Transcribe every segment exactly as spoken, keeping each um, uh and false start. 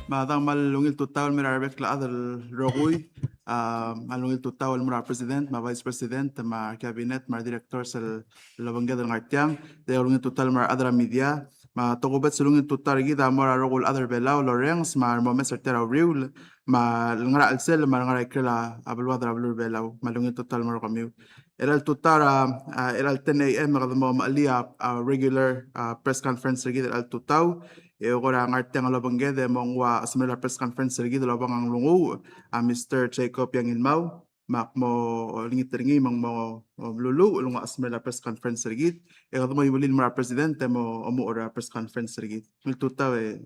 Me a dang, me a ungil tutau el mo er a rebek el chad el rokui, a, me a ungil tutau el mo er a President, me a Vice President, me a Cabinet, me a Directors el obengked el ngar tiang, e a ungil tutau el mo er a rechad er a media, me a tokubets el ungil tutau er kid a mo er a rokui el chad er a Belau el orrenges, me a remomes er tia el uriul, me a lengar er a chelsel, me a lengar er a ikrel a beluad er a beluu er a Belau, me a ungil tutau el mo er kemiu. Er a tutau er a, a, er a ten A M e kede mo mechelii a, a, regular, a, press conference er kid er a tutau, e kora ngar tiang el obengked e mo nguu a chesemeriar er a press conference er kid el obang a nglunguuch, a, Mister Jacob Iangilmau, me ak mo olengit er ngii me ng mo, mo meluluuch el nguu a chesemeriar er a press conference er kid, e kede mo iuelii el mo er a President e mo omuchel er a press conference er kid. Ungil tutau e.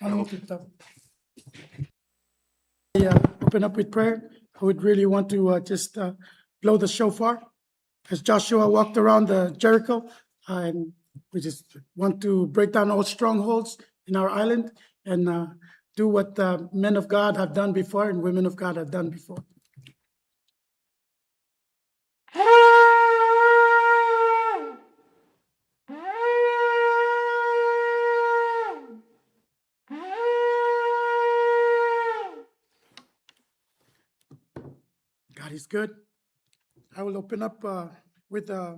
Ungil tutau. Yeah, open up with prayer. I would really want to, uh, just, uh, blow the shofar as Joshua walked around the Jericho, uh, and we just want to break down all strongholds in our island and, uh, do what the men of God have done before and women of God have done before. God is good. I will open up, uh, with, uh,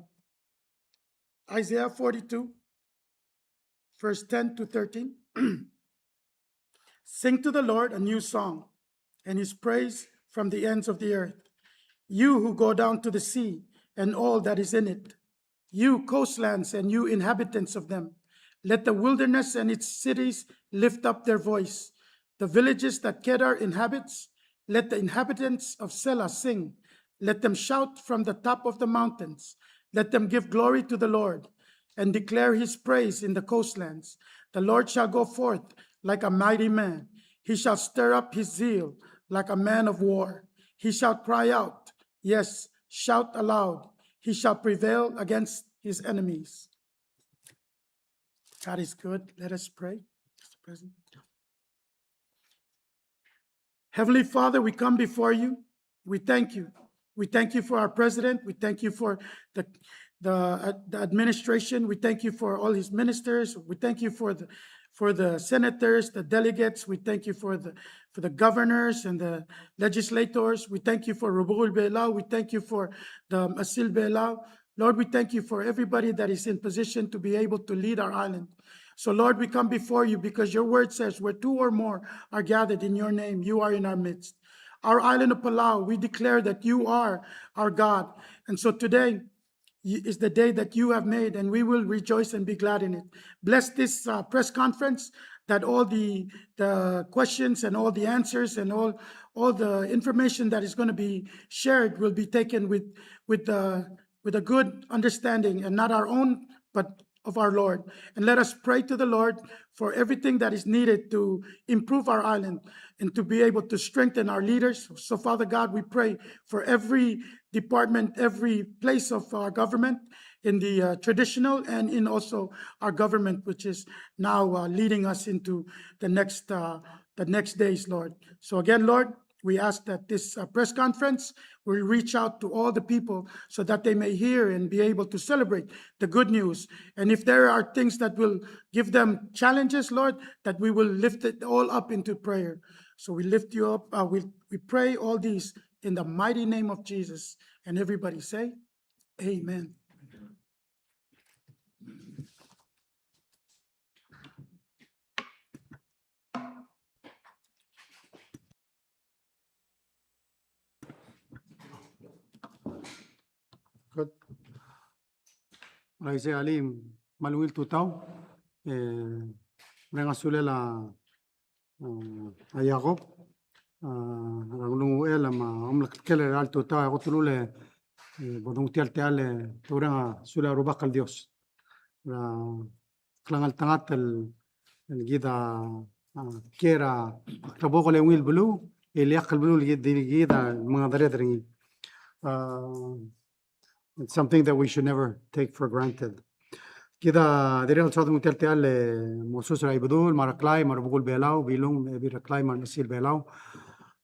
Isaiah forty-two, verse ten to thirteen. Sing to the Lord a new song, and his praise from the ends of the earth. You who go down to the sea and all that is in it, you coastlands and you inhabitants of them. Let the wilderness and its cities lift up their voice. The villages that Kedar inhabits, let the inhabitants of Sela sing. Let them shout from the top of the mountains. Let them give glory to the Lord and declare his praise in the coastlands. The Lord shall go forth like a mighty man. He shall stir up his zeal like a man of war. He shall cry out, yes, shout aloud. He shall prevail against his enemies. God is good. Let us pray. Mister President. Heavenly Father, we come before you. We thank you. We thank you for our president. We thank you for the, the, uh, the administration. We thank you for all his ministers. We thank you for the, for the senators, the delegates. We thank you for the, for the governors and the legislators. We thank you for Rubekul Belau. We thank you for the Mechesil Belau. Lord, we thank you for everybody that is in position to be able to lead our island. So, Lord, we come before you because your word says, "Where two or more are gathered in your name, you are in our midst." Our island of Palau, we declare that you are our God. And so today y-, is the day that you have made, and we will rejoice and be glad in it. Bless this, uh, press conference, that all the, the questions and all the answers and all, all the information that is gonna be shared will be taken with, with the with a good understanding, and not our own, but of our Lord. And let us pray to the Lord for everything that is needed to improve our island and to be able to strengthen our leaders. So, Father God, we pray for every department, every place of our government, in the, uh, traditional and in also our government, which is now, uh, leading us into the next, uh, the next days, Lord. So again, Lord, we ask that this, uh, press conference will reach out to all the people so that they may hear and be able to celebrate the good news. And if there are things that will give them challenges, Lord, that we will lift it all up into prayer. So we lift you up. Uh, we, we pray all these in the mighty name of Jesus. And everybody say, "Amen." Good. Uaisei, alii, me a ungil tutau, e, mereng a sulel a, a, Jacob, a, er a nglunguchel me a omelekeriil er a tutau, e kot el ule, e, bo donguu tia el techall e te oureng a sulel a Rubak el Dios er a klengeltengat el, el kid a, a, kiei er a klebokel e ungil beluu, e ileakl el beluu el kid, el kid a mengedecheduch er ngii. A, it's something that we should never take for granted. Kid a dirrek el soad el nguu tia el techall e mosubes er a Ibedul, me a Reklai, me a Rubekul Belau, Bilung, Ebil Reklai, me a Mechesil Belau.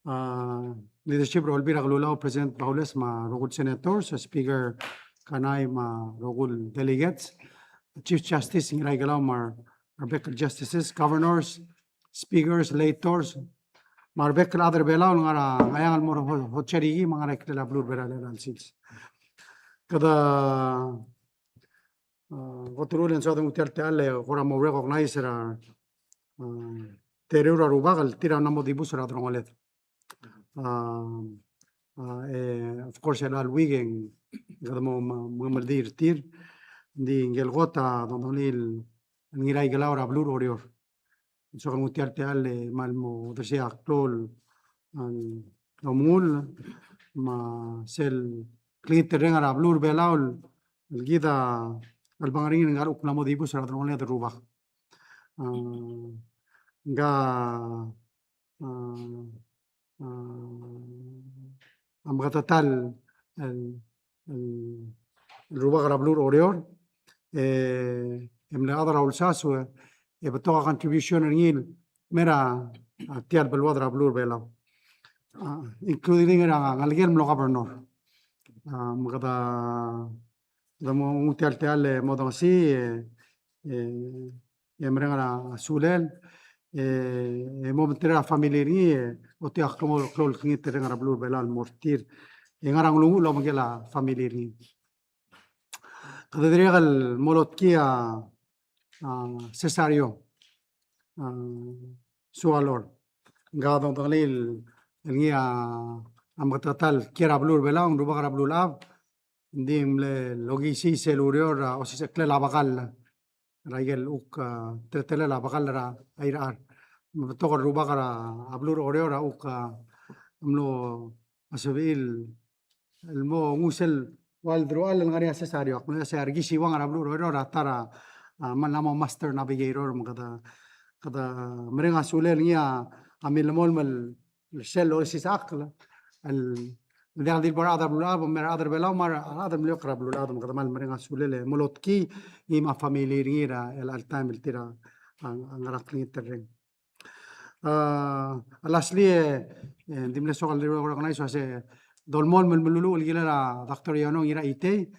A, leadership er a Olbiil er a Kelulau, President Baules, me a rokui el senators, Speaker Kanai, me a rokui el delegates, Chief Justice Ngiraikelau, me a rebek el justices, governors, speakers, legislators, me a rebek el chad er a Belau el ngar er a Ngcheangel el mo er a Ho-, Hotsarihie, me a ngar er a ikrel a beluu er a Belau er chelecha el sils. Kede, a, kot el uchul e ng soad el nguu tia el techall e kora mo recognize er a, a, teru er a rubak el tir a mla mo dibus er a delongeled. A, a, e, of course, er chelecha el week e ng kede mo, mo, mo meldii er tir. Ng di ngikel kot a dongedongelii el Ngiraikelau er a beluu er Oreor. Ng soak el nguu tia el techall e kmal mo odersii a klou el, a, domengull, me sel klengiterreng er a beluu er Belau el kid a chelebangel er ngii el ngar er a kuk mla mo dibus er a delongeled el rubak. A, ngka a, a, a meketeket el, el, el rubak er a beluu er Oreor, e, e mle chad er a ulsasu, e, e betok a contribution er ngii el mei er a, a, tia el beluad er a beluu er Belau. A, including er a ngelekel mlo governor. A, me kede, kede mo nguu tia el techall e mo odengesii, e, e, e mereng a sulel, e, e mo obengterir a family er ngii, e, ochotii a klou, klou el klengiterreng er a beluu er Belau el mo er tir. E ngar er a nglunguuch el obengkel a family er ngii. Kede dirrek el mo lotkii a, a, Cesario, a, Sualor. Ngka a dongedengelii el ngii a, a meketeket el kiei er a beluu er Belau, ng rubak er a Beluulechab, Ng di mle okisii sel ureor a osisecheklel a bekall er a ikel kuk, a, teletelel a bekall er a irechar. Me betok el rubak er a beluu er Oreor a kuk, a, mlo sebechir el mo nguu sel ua el deruchall el ngar er ngii a Cesario. Ak mle uasei a rekisiuang er a beluu er Oreor a ta er a, a, mla mo master navigator me kede, kede mereng a sulel ngii a, a milemolem el sel osisechakl el, el diak di le bo er a rechad er a Beluulechab, me a rechad er a Belau, me a rechad el meliuekl er a Beluulechab, me kede kmal mereng a sulel e mo lotkii ngii me a family er ngii er a chelecha el taem el tir a, a, a ngar er a klengiterreng. A, lastly, e, e, ng di mle soak el recognize el uasei dolemolem el meluluuch el kirel a Doctor Yono Ngiraitei,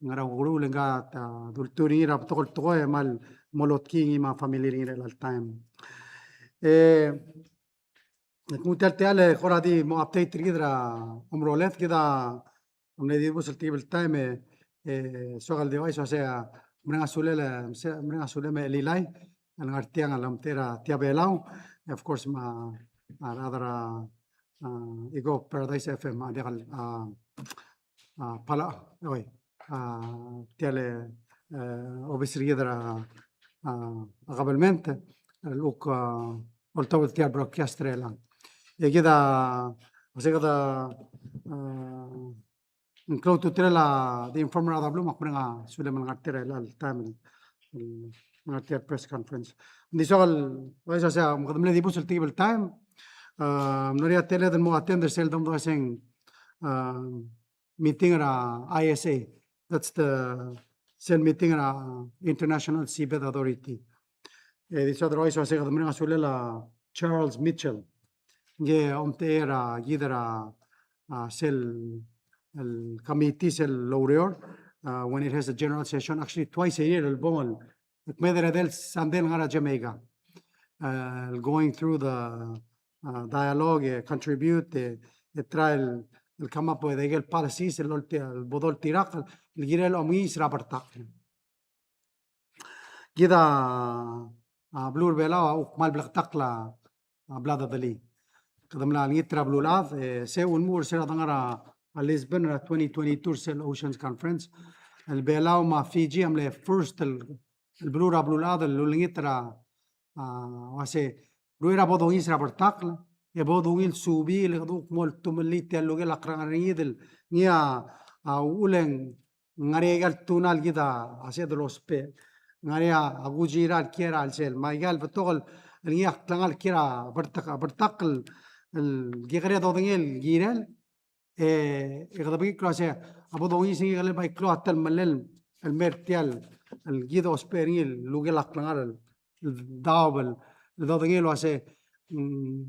ngar er a ukeruul e ngka a, a, dultuil er ngii er a betok el tekoi e kmal mo lotkii ngii me a family er ngii er chelecha el taem. E, Ak nguu tia el techall e kora di mo update er kid er a omeroled, kid a mle dibus el tekib el taem e, e, soak el di ouchais el uasei a mereng a sulel, e, mereng a sulel me a Lilai el ngar tiang el omtechei er a Tia Belau, e, of course, me a, a rechad er a, a, Ego Paradise F M, a diak el, a, a, pala, oi, a, tia el, e, obis er kid er a, a, a government, el kuk, a, oltobed tia el broadcast er chelechang. E kid a, ose kid a, a, ng klou a ultutelel a di inform er a rechad er a beluu me ak mereng a sulem el ngar tia er chelecha el taem el, el ngar tia el press conference. Ng di soak el, ua isei a, me kede mle dibus el tekib el taem, a, mlo er ngii a teletelel el mo attend er sel domdasu el, a, meeting er a I S A. That's the, sel meeting er a International Seabed Authority. E di soak el ouchais el uasei kede mereng a sulel a Charles Mitchell. Ngii a omtechei er kid er a, a, sel, el committee sel oureor, a, when it has a general session, actually twice a year, el bong el, el kmeed er a edei el Sunday el ngar er a Jamaica. A, el going through the, a, dialogue, e, contribute, e, e try el, el come up with a ikel policies, el olti-, el bo doltirakl, el kirel omengiis er a bertakl. Kid a, a, beluu er a Belau a kuk kmal bleketakl a, a, bla dedelii. Kede mla olengit er a Beluulechad, e, se ulemuchel er se er a dengar er a, a, Lisbon er a twenty twenty-two er sel Oceans Conference. El Belau me a Fiji a mle first el, el beluu er a Beluulechad el ulengit er a, a, uasei, uchei er a bo dongiis er a bertakl, e bo dungil subii, le kede kuk mo oltumellii tia el lukel a klengar er ngii el, ngii a, a, uchul e ng ngar er ngii a ikal tuna el kid a sebeched el ousbech. Ngar er ngii a kujira el kiei er a chelsel. Me a ikal betok el, el ngii a klengar el kiei er a bertak-, bertakl el, el kekerei a dodengei el kirel. E, e kede bekikl el uasei, a bo dongiis er ngii el bai klou a telemellel el mer tia el, el kid a ousbech er ngii el lukel a klengar el, el daob el, el dodengei el uasei, mm,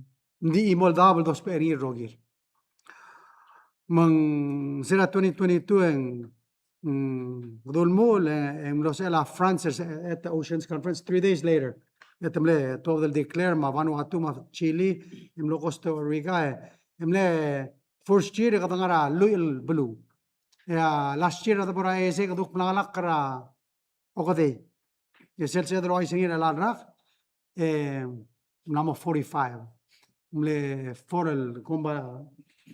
ng di chimo el daob el dousbech er ngii el rokir. Me ng se er a twenty twenty-two e ng, mm, kede ulemuchel e, e ng mlo sebechel a France er se, at the Oceans Conference, three days later. e te mle tuobed el declare, me a Vanuatu, me a Chile, e mlo Costa Rica, e, e mle first year e kede ngar er a lluich el beluu. E a last year a debo er a E S A e kede kuk mla chengelakl er a okedei. E sel sebeched el ouchais er ngii er chelecha el rak, e mla mo forty-five. Mle four el komba,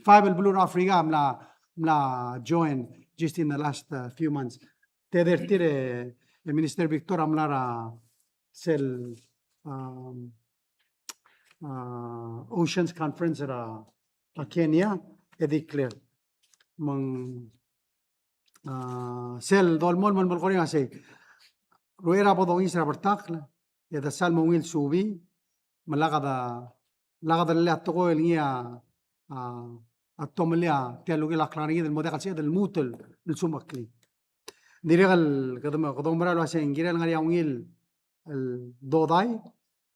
five el beluu er a Africa mla, mla join just in the last, uh, few months. Tede er tir e, e Minister Victor a mla er a sel, um, uh, Oceans Conference er a, a Kenya, e declare. Me ng, uh, sel dolemolem el melekoi er ngii a sei, ruchei er a bo dongiis er a bertakl, e de sal mo ungil subii, me lak de, lak de lelei a tekoi el ngii a, a, a tomellii a tia el lukel a klengar er kid el mo diak el sebeched el lmuut el, el sumecheklii. Ng dirrek el kede me, kede oumera el uasei ng kirel ngar er ngii a ungil el dodai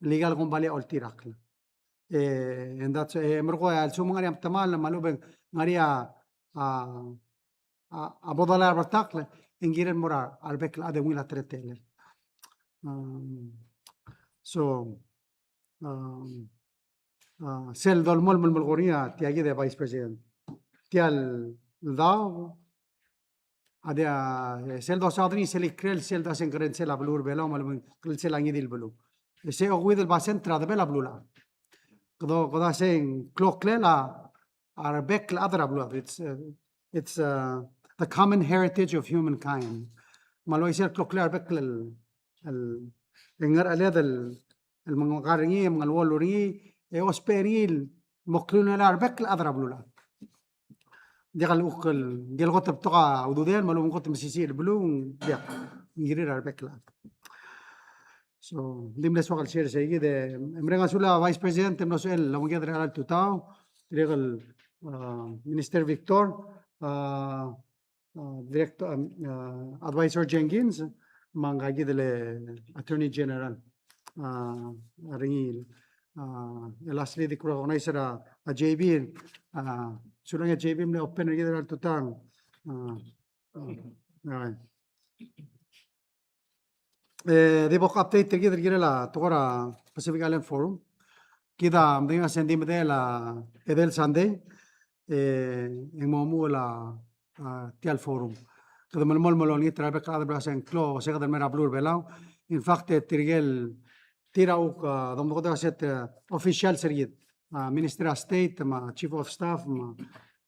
el ikal kombalii a oltirakl. E, and that's, e, merekong, e a lsekum ng ngar er ngii a metemall me a lechub e ng ngar er ngii a, a, a, a bo dolai a rebetakl, e ng kirel mo er a rebek el chad e ungil a teletelel. Um, so, um, uh, sel dolemolem el melekoi er ngii a tia kid e Vice President. Tia el daob a di, e, sel dosaod er ngii sel ikrel sel dua se ng krensel a beluu er a Belau me a lechub e ng krensel a ngii di el beluu. E sei a okeuid el basent er a debel a beluulechad. Kede, kede sei ng kloklel a, a rebek el chad er a beluulechad. It's, uh, it's, uh, the common heritage of humankind. Me a le uaisei el kloklel a rebek el, el, el ngerecheled el, el mengkar er ngii, e mengeluolu er ngii, e ousbech er ngii el mo klungiolel a rebek el chad er a beluulechad. Diak el kuk el, diak el kot el betok a ududel, me a lechub e ng kot el mesisiich el beluu, diak, ng kirir a rebek el chad. So, ng di mle soak el share er sei kid, e mereng a sulang a Vice President, e mlo sebechel el obengked er chelecha el tutau, dirrek el, uh, Minister Victor, uh, uh, Director, um, uh, Advisor Jenkins, me ngka kid el Attorney General, uh, er ngii, uh, e lastly, di kuk recognize er a, a J B, uh, sulang e J B mle open er kid er chelecha el tutau, uh, uh, all right. E, di bo kuk update er kid el kirel a tekoi er a Pacific Island Forum. Kid a medengei a se ng di medechel a edei el Sunday, e, e ng mo omuchel a, a, tia el forum. Kede melemolem el olengit er a rebek el chad el bla se ng klou, se kede mei er a beluu er a Belau. In fact, e, tirke el, tir a kuk, a, domdekot a se, e, officials er kid, a, Minister of State, me a Chief of Staff, me a,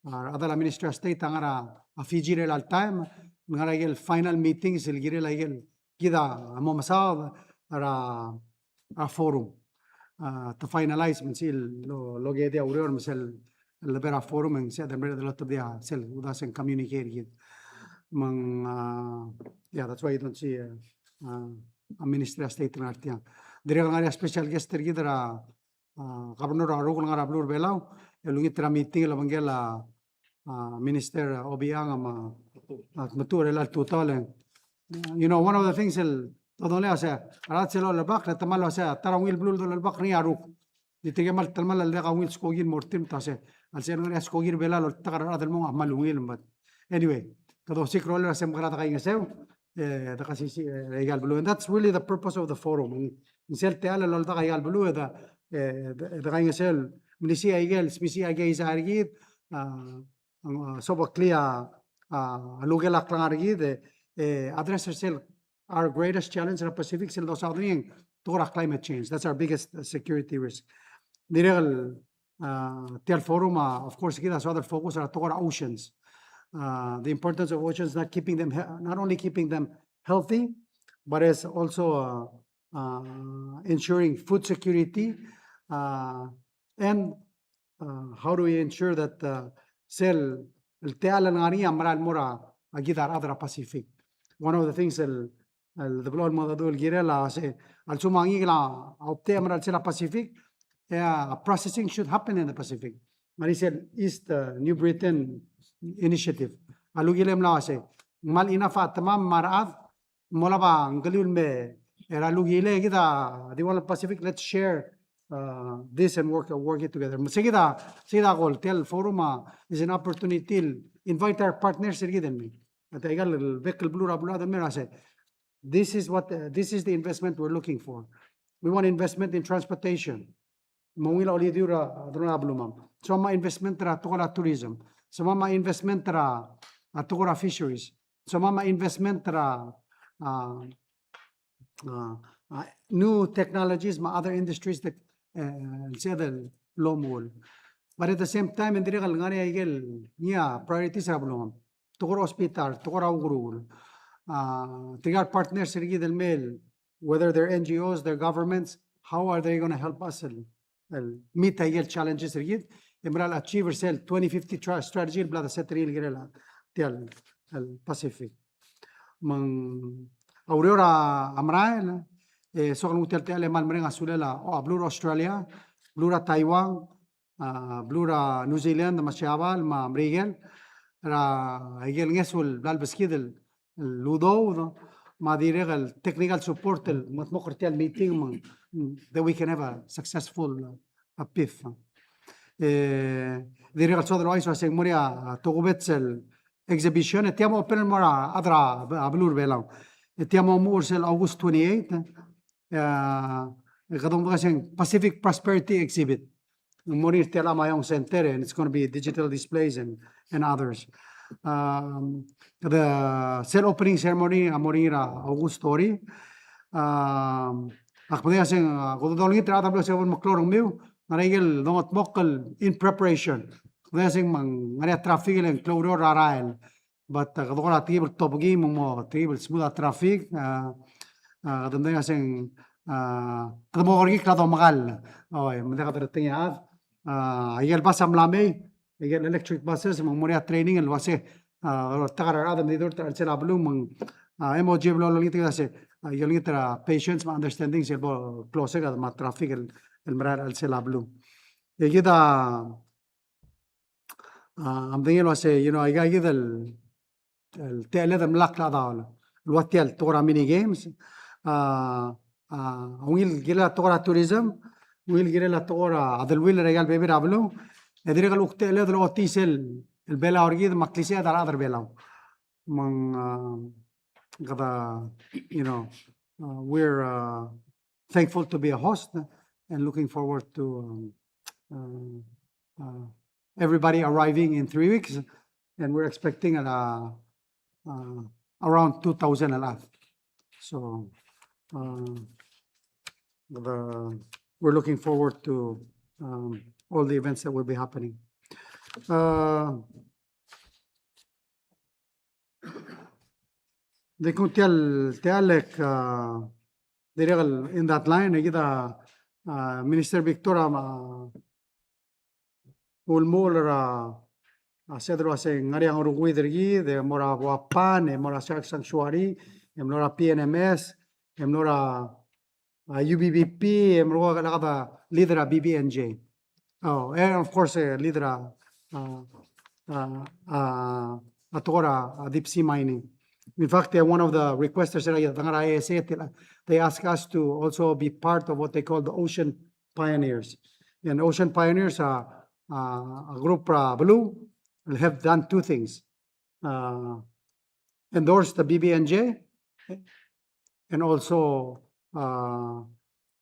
a, rechad er a Ministry of State a ngar er a, a, Fiji er chelecha el taem, ngar er a ikel final meetings el kirel a ikel kid a mo mesaod er a, a forum. A, te finalize me ng sel lo, lo kede a ureor me sel lebo er a forum e ng sebeched el mle er a delotebedii a sel uldasu e ng communicate er kid. Me ng, a, yeah, that's why you don't see, a, a, a Ministry of State el ngar tiang. Dirrek el ngar er ngii a special guest er kid er a, a, Governor er a rokui el ngar er a beluu er a Belau, el ungil er a meeting el obengkel a, a, Minister Obichang me a, a, Tmetuchl er chelecha el tutau el, you know, one of the things el, dodengei a se, a rechad sel olebakl, e te kmal uase, a ta er a ungil beluu el dolebakl er ngii a rokui. Di tirke el kmal telemall el diak a ungil skoki el mo er tir me te uase, a lsekum ng ngar er ngii a skoki er a Belau el oltak er a rechad el mong a kmal ungil, but anyway, kede osiik a rolel er a se ng mekera dekaingeseu, e, dekaisisiich, e, aika el beluu. And that's really the purpose of the forum. Ng, ng sel techall el oldak aika el beluu, e de, e, de, dekaingeseu el melisiich aike el, smisichii aike el isei er kid, a, a, sobeklii a, a, lukel a klengar er kid, e, e, address er sel, our greatest challenge er a Pacific sel dosaod er ngii a tekoi er a climate change. That's our biggest, uh, security risk. Dirrek el, uh, tia el forum, uh, of course, kid a soad el focus er a tekoi er a oceans. Uh, the importance of oceans, not keeping them he-, not only keeping them healthy, but as also, uh, uh, ensuring food security, uh, and, uh, how do we ensure that, uh, sel, el techall el ngar er ngii a mera el mo er a, a kid a rechad er a Pacific. One of the things el, el deblo el mo dadu el kirel a se, a lsekum a ngikel a obtek a mera el sel a Pacific, e a processing should happen in the Pacific. Ngar er ngii sel East, uh, New Britain Initiative. A lukilei a mla uase, ng kmal enough a temam me a rechad, mo lebo a ngkeliu el me, er a lukilei kid a di ua el Pacific, let's share, uh, this and work, work it together. Me se kid a, se kid a goal, tia el forum a, is an opportunity el invite our partners er kid el mei. A ta aika el bek el beluu er a beluulechad el mei er a se, this is what, uh, this is the investment we're looking for. We want investment in transportation. Me ng ungil a olidiu er a, a delongelel a beluu, me ng soam a investment er a tekoi er a tourism. Soam a investment er a, a tekoi er a fisheries. Soam a investment er a, a, a, a, new technologies me a other industries that, eh, se el lomuchel. But at the same time, e ng dirrek el ngar er ngii a ikel ngii a priorities er a beluu, me ng tekoi er a hospital, tekoi er a ukeruul. A, tirka el partners er kid el mei el, whether they're N G Os, they're governments, how are they gonna help us el, el meet a ikel challenges er kid e mera el achieve er sel twenty fifty tra-, strategy el bla de set er ngii el kirel a, tia el, el Pacific. Me ng a ureor a merael, e soak el nguu tia el techall e kmal mereng a sulel a, o, a beluu er a Australia, beluu er a Taiwan, a, beluu er a New Zealand, me a Siabal, me a Merikel, er a ikel ngeso el bla lebeskid el, el udoud, me a dirrek el technical support el mengedmokl er tia el meeting, me ng, that we can have a successful, uh, a PIF. E dirrek el soad el ouchais el uase ng mo er ngii a, a, tokubets el exhibition, e tia mo open el mo er a chad er a, a beluu er a Belau. E tia mo omuchel er sel August twenty-eight, e, e kede mo dengei el uase ng Pacific Prosperity Exhibit. Ng mo er ngii er tia el Amayong Center, and it's gonna be digital displays and, and others. Um, kede sel opening ceremony a mo er ngii er a August thirty. Um, ak medengei el uase ng, a, kede olengit er a chad er a beluu el uase bo el meklou a rengmiu, ngar er ngii a ikel dongetmokl el in preparation. Ak medengei el uase ng me ng ngar er ngii a traffic el klou el ureor er a rael. But, uh, kede kora tekib el tobekii me ng mo tekib el smooth a traffic, uh, uh, kede medengei el uase ng, uh, kede mo kerekikl a domekall. Oi, me ng diak kede retengii a chad. Uh, a ikel bus a mla mei, a ikel electric buses, me ng mo er ngii a training el uase, uh, ta er a rechad el di durt er a chelsel a beluu, me ng, uh, M O J a blo lolengit el uase, uh, olengit er a patience me a understanding sel bo klou a seked me a traffic el, el merael er a chelsel a beluu. E kid a, a, a medengei el uase, you know, aika kid el, el techelled el mlak el chad el ua tia el tekoi er a mini games, a, a, ungil kirel a tekoi er a tourism, ungil kirel a tekoi er a deleuill er aika el bebil er a beluu, e dirrek el kuk techelled el ochotii sel, el Belau er kid me a klisiched a rechad er a Belau. Me ng, a, kede, you know, a, we're, a, thankful to be a host and looking forward to, um, uh, uh, everybody arriving in three weeks. And we're expecting at, uh, uh, around two thousand a lot. So, uh, the, we're looking forward to, um, all the events that will be happening. Uh, Di kuk tia el, tia el, a, dirrek el in that line, e kid a, a, Minister Victor a, a, ulemuchel er a, a, sel uase ng ngar er ngii a ngerukid er kid, e mo er a Wapan, e mo er a Shark Sanctuary, e mlo er a P N M S, e mlo er a a, U B B P, e mlo er a leader er a B B N J. Oh, and of course, a leader er a, a, a, a, a tekoi er a, a, deep sea mining. In fact, uh, one of the requesters er a, a, I S A, they asked us to also be part of what they call the Ocean Pioneers. And Ocean Pioneers are, uh, a group er a beluu, have done two things. Uh, endorse the B B N J and also, uh,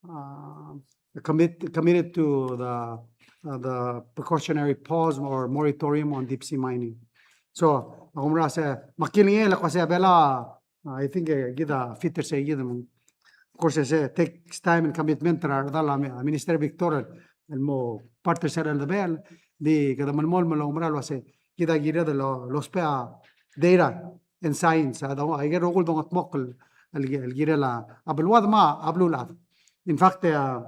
uh, commit, committed to the, uh, the precautionary pause or moratorium on deep sea mining. So, a kumera se, me a kilengei el kmo se a Belau, uh, I think, uh, kid a fit er sei kid. Of course, se takes time and commitment er a, er a Minister Victor el mo part er sel, el di kede melemolem el oumera el uase kid a kired el lo, lousbech a data and science, a, a ikel rokui el dongetmokl el, el, el kirel a beluad me a beluulechad. In fact, a,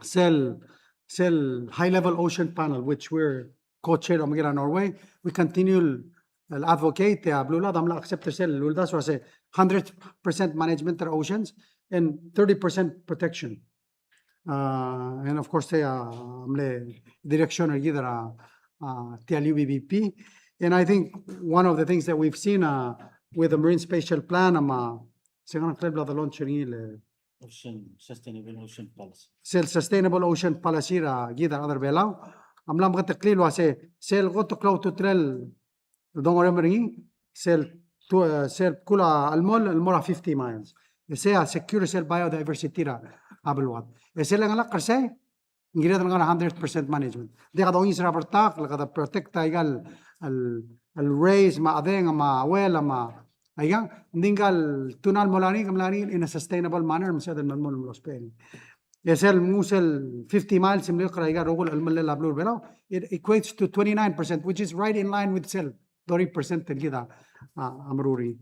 sel, sel high level ocean panel, which we're co-chair er a Norway, we continue el advocate, a beluulechad a mla accept er sel uldasu el uase hundred percent management er a oceans and thirty percent protection. Uh, and of course, a, a mle direction er kid er a, a, tia el U B B P. And I think one of the things that we've seen, uh, with the Marine Spatial Plan, a, me a, se ng ngar er ngii a bla de launch er ngii el Ocean, Sustainable Ocean Policy. Sel Sustainable Ocean Policy er kid a rechad er a Belau a mla meketeklii el uase sel kot el klou a ultutelel el dongerem er ngii, sel tu, eh, sel bkul a chelmoll el mo er a fifty miles. E sei a secure sel biodiversity er a, a beluad. E sel lengelakl er sei, ng kired el ngar er a hundred percent management. Ng diak dongiis er a bertakl, kede protect a ikal, el, el race, me a chedeng, me a uel, me a, aikang, ng di ngkal tuna el mo er ngii, ke mla er ngii in a sustainable manner, me sel de melemolem el ousbech er ngii. E sel nguu sel fifty miles, e mle er a ikal rokui el chelemellel a beluu er a Belau, it equates to twenty-nine percent, which is right in line with sel thirty percent el kid a, a, a meruul er ngii.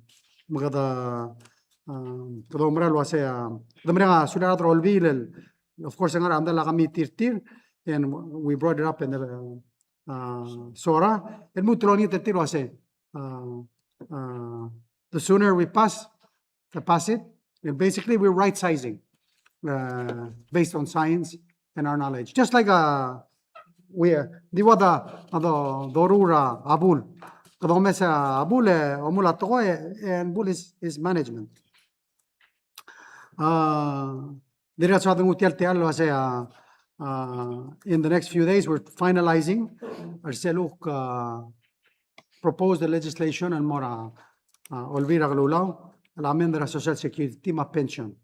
Me kede, um, kede oumera el uasei, um, kede mereng a sulir a rechad er a Olbiil el, of course, ngar er a medal a committee er tir, and we brought it up in the, uh, uh, SORA, el lmuut el olengit er tir el uasei, uh, uh, the sooner we pass, the pass it, and basically we're right sizing, uh, based on science and our knowledge. Just like, uh, we, uh, di ua de, de, doruul er a bul. Kede omes a bul e, omul a tekoi e, and bul is, is management. Uh, dirrek el soad el nguu tia el techall el uasei, uh, uh, in the next few days, we're finalizing er sel kuk, uh, proposed legislation el mo er a, uh, Olbiil er a Kelulau, el amend er a Social Security me a pension.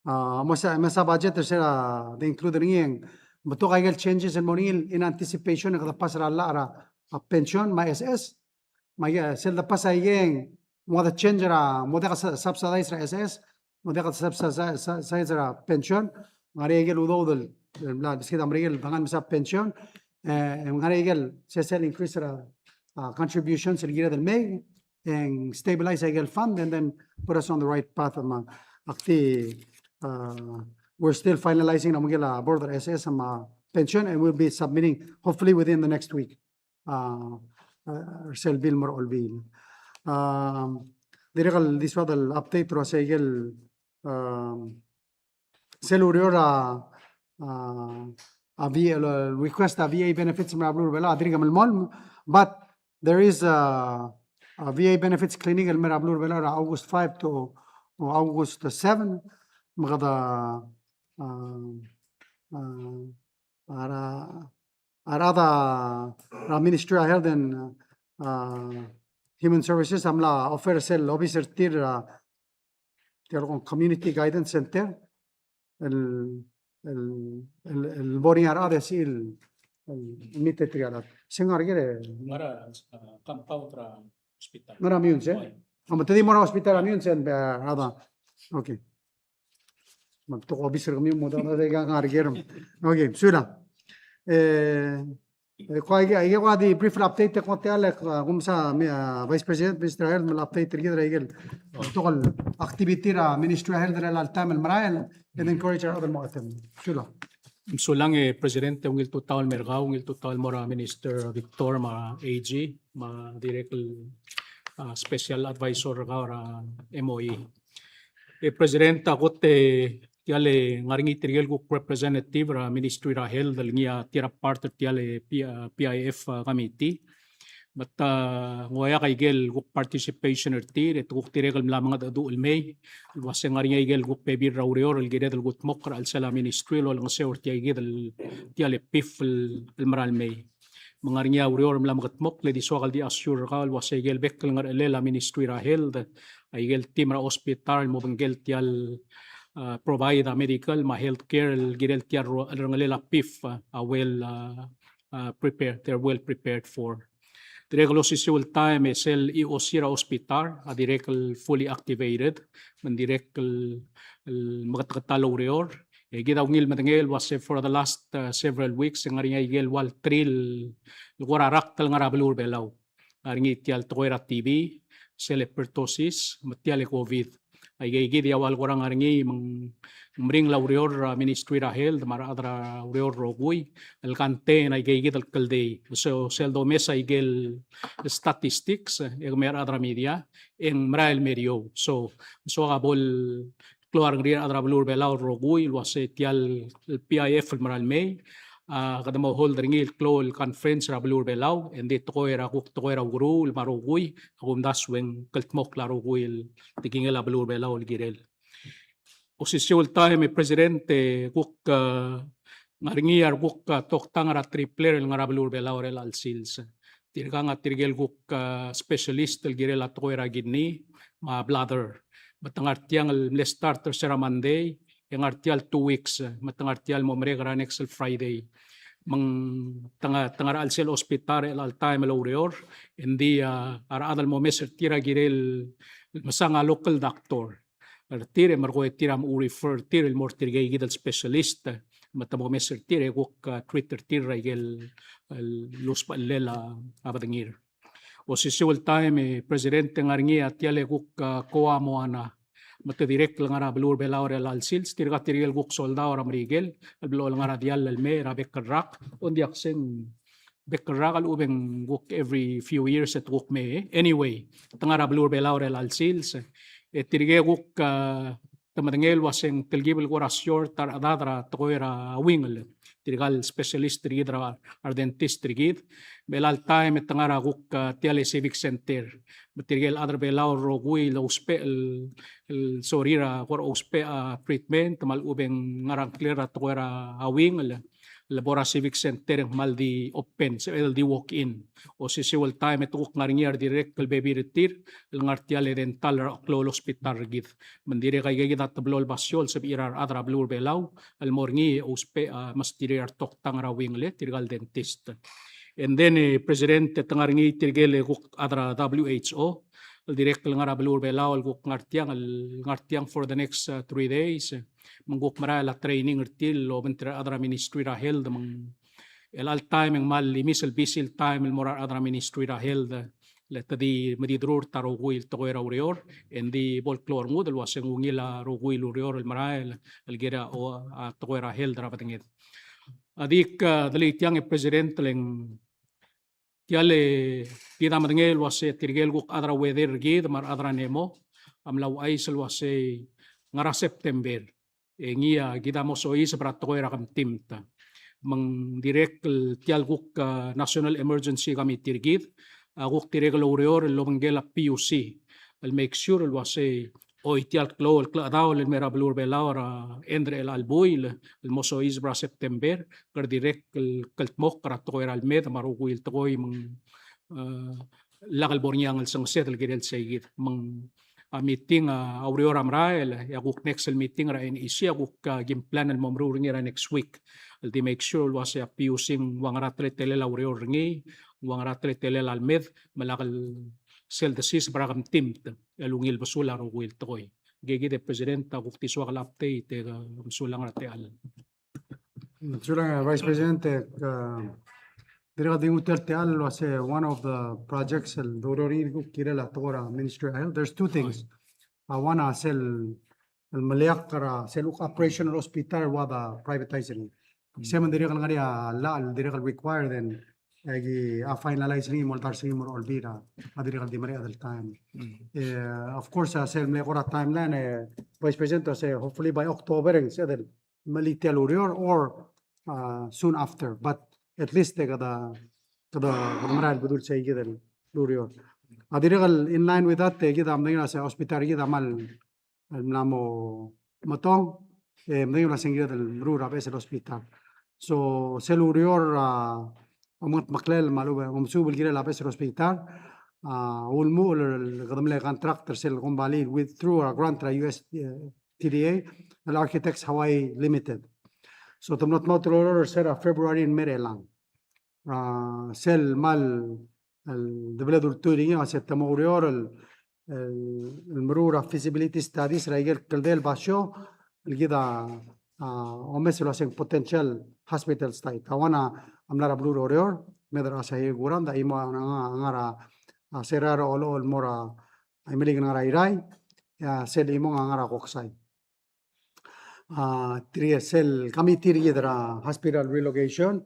Uh, mesa, mesa budget er sel, uh, de include er ngii e ng betok a ikel changes el mo er ngii in anticipation e kede pass er a llach er a, uh, pension me a SS. Me a, sel de pass a ikei e ng mo de change er a, mo diak a subsidize er a SS, mo diak a subsidize er a pension, ng ngar er ngii a ikel udoud el, el bla, beskid a Merikel el dengar mesa pension, e, ng ngar er ngii a ikel, sel, sel increase er a, uh, contributions el kired el mei, e ng stabilize a ikel fund, and then put us on the right path, me a, ak di, uh, we're still finalizing er a ikel, uh, board er a SS me a pension, and we'll be submitting hopefully within the next week. Uh, uh, er sel bill el mo er a Olbiil. Um, dirrek el di soad el update er a sel, um, sel ureor a, uh, a V A, el request a VA benefits el mo er a beluu er a Belau, a dirk melemolem, but there is a, a VA benefits clinic el mo er a beluu er a Belau er a August five to August seven, me kede, uh, uh, a re, a rechad er a Ministry er a Health and, uh, Human Services a mla offer er sel obis er tir, uh, tia el Community Guidance Center, el, el, el, el bo er ngii a rechad e sel, el, el meet er tirka el chad. Se ngar er ker e? Ngar er a, uh, compound er a hospital. Ngar er a Meyuns, e? Oi. A, me te di mo er a hospital er a Meyuns e, uh, rechad. Okay. Me te ko obis er kemiu mo, te ngar er ker. Okay, sulang. E, e, ko aike, aike ko a di brief update e ko tia el, e, ko mesa, me, a, Vice President, Minister er a Health, me le update er kid er a ikel, betok el activity er a Ministry er a Health er a all time el merael, and encourage er a rechad el mo attend. Sulang. Sulang e President, ungil tutau el mo er kau, ungil tutau el mo er a Minister Victor me a AG, me a dirrek el, a, special advisor er kau er a MOE. E President, a kot e tia el ngar er ngii tirke el kuk representative er a Ministry er a Health el ngii a tir a part er tia el P-, a, PIF, a, committee. Me te, a, ng oeak a ikel kuk participation er tir, e te kuk dirrek el mla mengedecheduch el mei, el uase ng ngar er ngii a ikel kuk bebil er a ureor el kired el kudmokl er a chelsel a ministry el olengeseu er tia ikid el, tia el PIF el, el mera el mei. Me ng ngar er ngii a ureor el mla mekedmokl, e le di soak el di assure er kau el uase ikel bek el ngerechelel a Ministry er a Health, a ikel team er a hospital el mo obengkel tia el, a, provide a medical me a healthcare el kirel tia el ro-, el ringelel a PIF, a, a well, a, a, prepared, they're well prepared for. Dirrek el osisiu el taem e sel EOC er a hospital a dirrek el fully activated, me ng dirrek el, el meketeketang el oureor. E kid a ungil medengei el uase for the last, uh, several weeks, e ng ngar er ngii a ikel ua el three el kora rakt el ngar er a beluu er a Belau. Ngar er ngii tia el tekoi er a TB, sel pertussis, me tia el COVID. Aike ikid a ua el kora ngar er ngii me ng meringel a ureor er a Ministry er a Health me a rechad er a ureor el rokui el contain aike ikid el kldei. So sel domes a ikel statistics, e kemiu a rechad er a media, e ng merael el meriou. So, soak a bo el klou a rengrir a rechad er a beluu er a Belau el rokui el uase tia el PIF el mera el mei, a, kede mo hold er ngii el klou el conference er a beluu er a Belau, e ng di tekoi er a kuk tekoi er a ukeruul me a rokui, a kumdasu e ng kldmokl a rokui el tekingel a beluu er a Belau el kirel. Osisiu el taem e President, e kuk, a, ngar er ngii a rekuk, a, toktang er a tripler el ngar er a beluu er a Belau er chelecha el sils. Tirkang a tirke el kuk, a, specialist el kirel a tekoi er a kidney me a bladder. Me te ngar tiang el mle start er se er a Monday, e ngar tia el two weeks, me te ngar tia el mo merek er a next el Friday. Me ng te ngar, te ngar er a chelsel hospital er chelecha el taem el oureor, e ng di, a, a rechad el mo omes er tir a kirel el mesang a local doctor er tir, e merkong e tir a mo refer er tir el mo er tirke kid el specialist, me te mo omes er tir e kuk, a, treat er tir er a ikel, el, el usbechellel a bedengir. Osisiu el taem e President, e ng ngar er ngii a tia el kuk, a, koa mo ana. Me te dirrek el ngar er a beluu er a Belau er chelecha el sils, tirka tirke el kuk soldau er a Merikel, el blechoel ngar er a diall el mei er a bek el rak, ng diak se ng bek el rak, a lechub e ng kuk every few years e te kuk mei, e. Anyway, te ngar er a beluu er a Belau er chelecha el sils, e tirke kuk, a, te medengei el ua se ng telkib el kora short a rechedad er a tekoi er a wingel. Tirka el specialist er kid er a, a re dentist er kid. Me chelecha el taem e te ngar er a kuk, a, tia el civic center. Me tirke el chad er a Belau el rokui el ousbech el, el sorir a kora ousbech a treatment, me a lechub e ng ngar er a ngklir er a tekoi er a wingel, le bo er a civic center e ng kmal di open, sebeched el di walk in. Osisiu el taem e te kuk ngar er ngii a re dirrek el bebil er tir el ngar tia el dental er a klou el hospital er kid. Me ng dirrek aika kid a teblo el basio el sebechir a rechad er a beluu er a Belau el mo er ngii e ousbech, a, mesterir a retoktang er a wingel, tirka el dentist. And then, e, President, e te ngar er ngii tirke el kuk chad er a W H O el dirrek el ngar er a beluu er a Belau el kuk ngar tiang, el ngar tiang for the next, a, three days. Me ng kuk merael a training er tir el obengterir a rechad er a Ministry er a Health, me ng chelecha el taem e ng kmal imis el busy el taem el mo er a rechad er a Ministry er a Health, le te di medidururt a rokui el tekoi er a ureor, e ng di bo el klou a rengud el ua se ng ungil a rokui el ureor el merael el kirel a, o, a tekoi er a health er a bedenged. A dik, a, delei tiang e President, le ng tia el kid a medengei el ua se tirke el kuk chad er a weather er kid me a rechad er a NEMO a mla ouchais el ua se ngar er a September e ngii a kid a mo soiseb er a tekoi er a kemtimt. Me ng dirrek el tia el kuk, a, National Emergency Committee er kid a kuk dirrek el oureor el obengkel a P U C el make sure el ua se choi tia el klou el klechedaol el mei er a beluu er a Belau er a end er chelecha el buil el mo soiseb er a September, kede dirrek el kldmokl er a tekoi er a lemed me a rokui el tekoi. Me ng, e, lak el bo er ngii a ngelsengesed el kirel sei kid. Me ng a meeting, a, a ureor a merael, e a kuk next el meeting er a NEC a kuk, a, kim plan el mo meruul er ngii er a next week el di make sure el ua se a P U C ng ua ngera teletelel a ureor er ngii, ua ngera teletelel a lemed, me lak el sel desiseb er a kemtimt el ungil besul a rokui el tekoi. Ngke kid e President a kuk di soak el update e ke mesulang er a techall. Mesulang, e, Vice President, e, dirrek el di nguu tia el techall el ua se one of the projects el doureor er ngii el kuk kirel a tekoi er a Ministry of Health. There's two things. A one a sel el meliakl er a sel kuk operational hospital el ua de privatize er ngii. Se me ng dirrek el ngar er ngii a llach el dirrek el required, then e aki a finalize er ngii el mo oldars er ngii el mo er a Olbiil er a dirrek el di mereched el taem. E, of course, a sel mle kora timeline, e, Vice President, a se hopefully by October e ng sebeched el melitii a ureor or, a, soon after, but at least e kede, kede, kede merael el bedul sei kid el ureor. A dirrek el in line with that, e kid a medengei el ua se hospital er kid a kmal el mla mo metong, e medengei el ua se ng kired el meruul er a beches el hospital. So sel ureor, a, omengedmeklel me a lechub e omesuub el kirel a beches el hospital, a, ulemuchel el kede mle contract er sel kombalii el withdraw a grant er a U S, e, T D A el Architects Hawaii Limited. So te mlo dmaut el oureor er se er a February el mei er chelechang. A, sel kmal el debel el ultuil er ngii a se te mo oureor el, el, el meruul er a feasibility studies er a ikel kldei el basio el kid a, a, omes el ua se ng potential hospital site. A one a mla er a beluu er a Oreor, me er a Asahi Kurand, a chimo a ngar, ngar er a, a, Sierra er a Ollei el mo er a Imeliik el ngar er a Irrai, e a sel chimong a ngar er a Koksai. A, tirke sel committee er kid er a hospital relocation,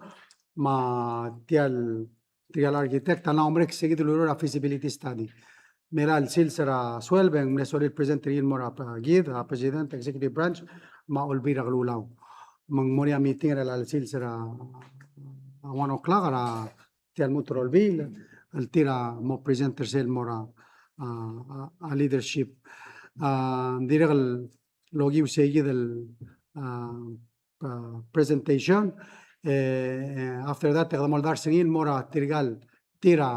me tia el, tirke el architect a mla merek se kid el ureor er a feasibility study. Me er a sils er a sueleb e ng mle sorir el present er ngii el mo er a, a, kid, a, President, Executive Branch, me a Olbiil er a Kelulau. Me ng mo er ngii a meeting er a sils er a, a, one o'clock er a tia el lmuut er a Olbiil, el tir a mo present er sel mo er a, a, a, a leadership. A, dirrek el okiu sei kid el, a, a, presentation. E, e, after that, e kede mo oldars er ngii el mo er tirka el tir a,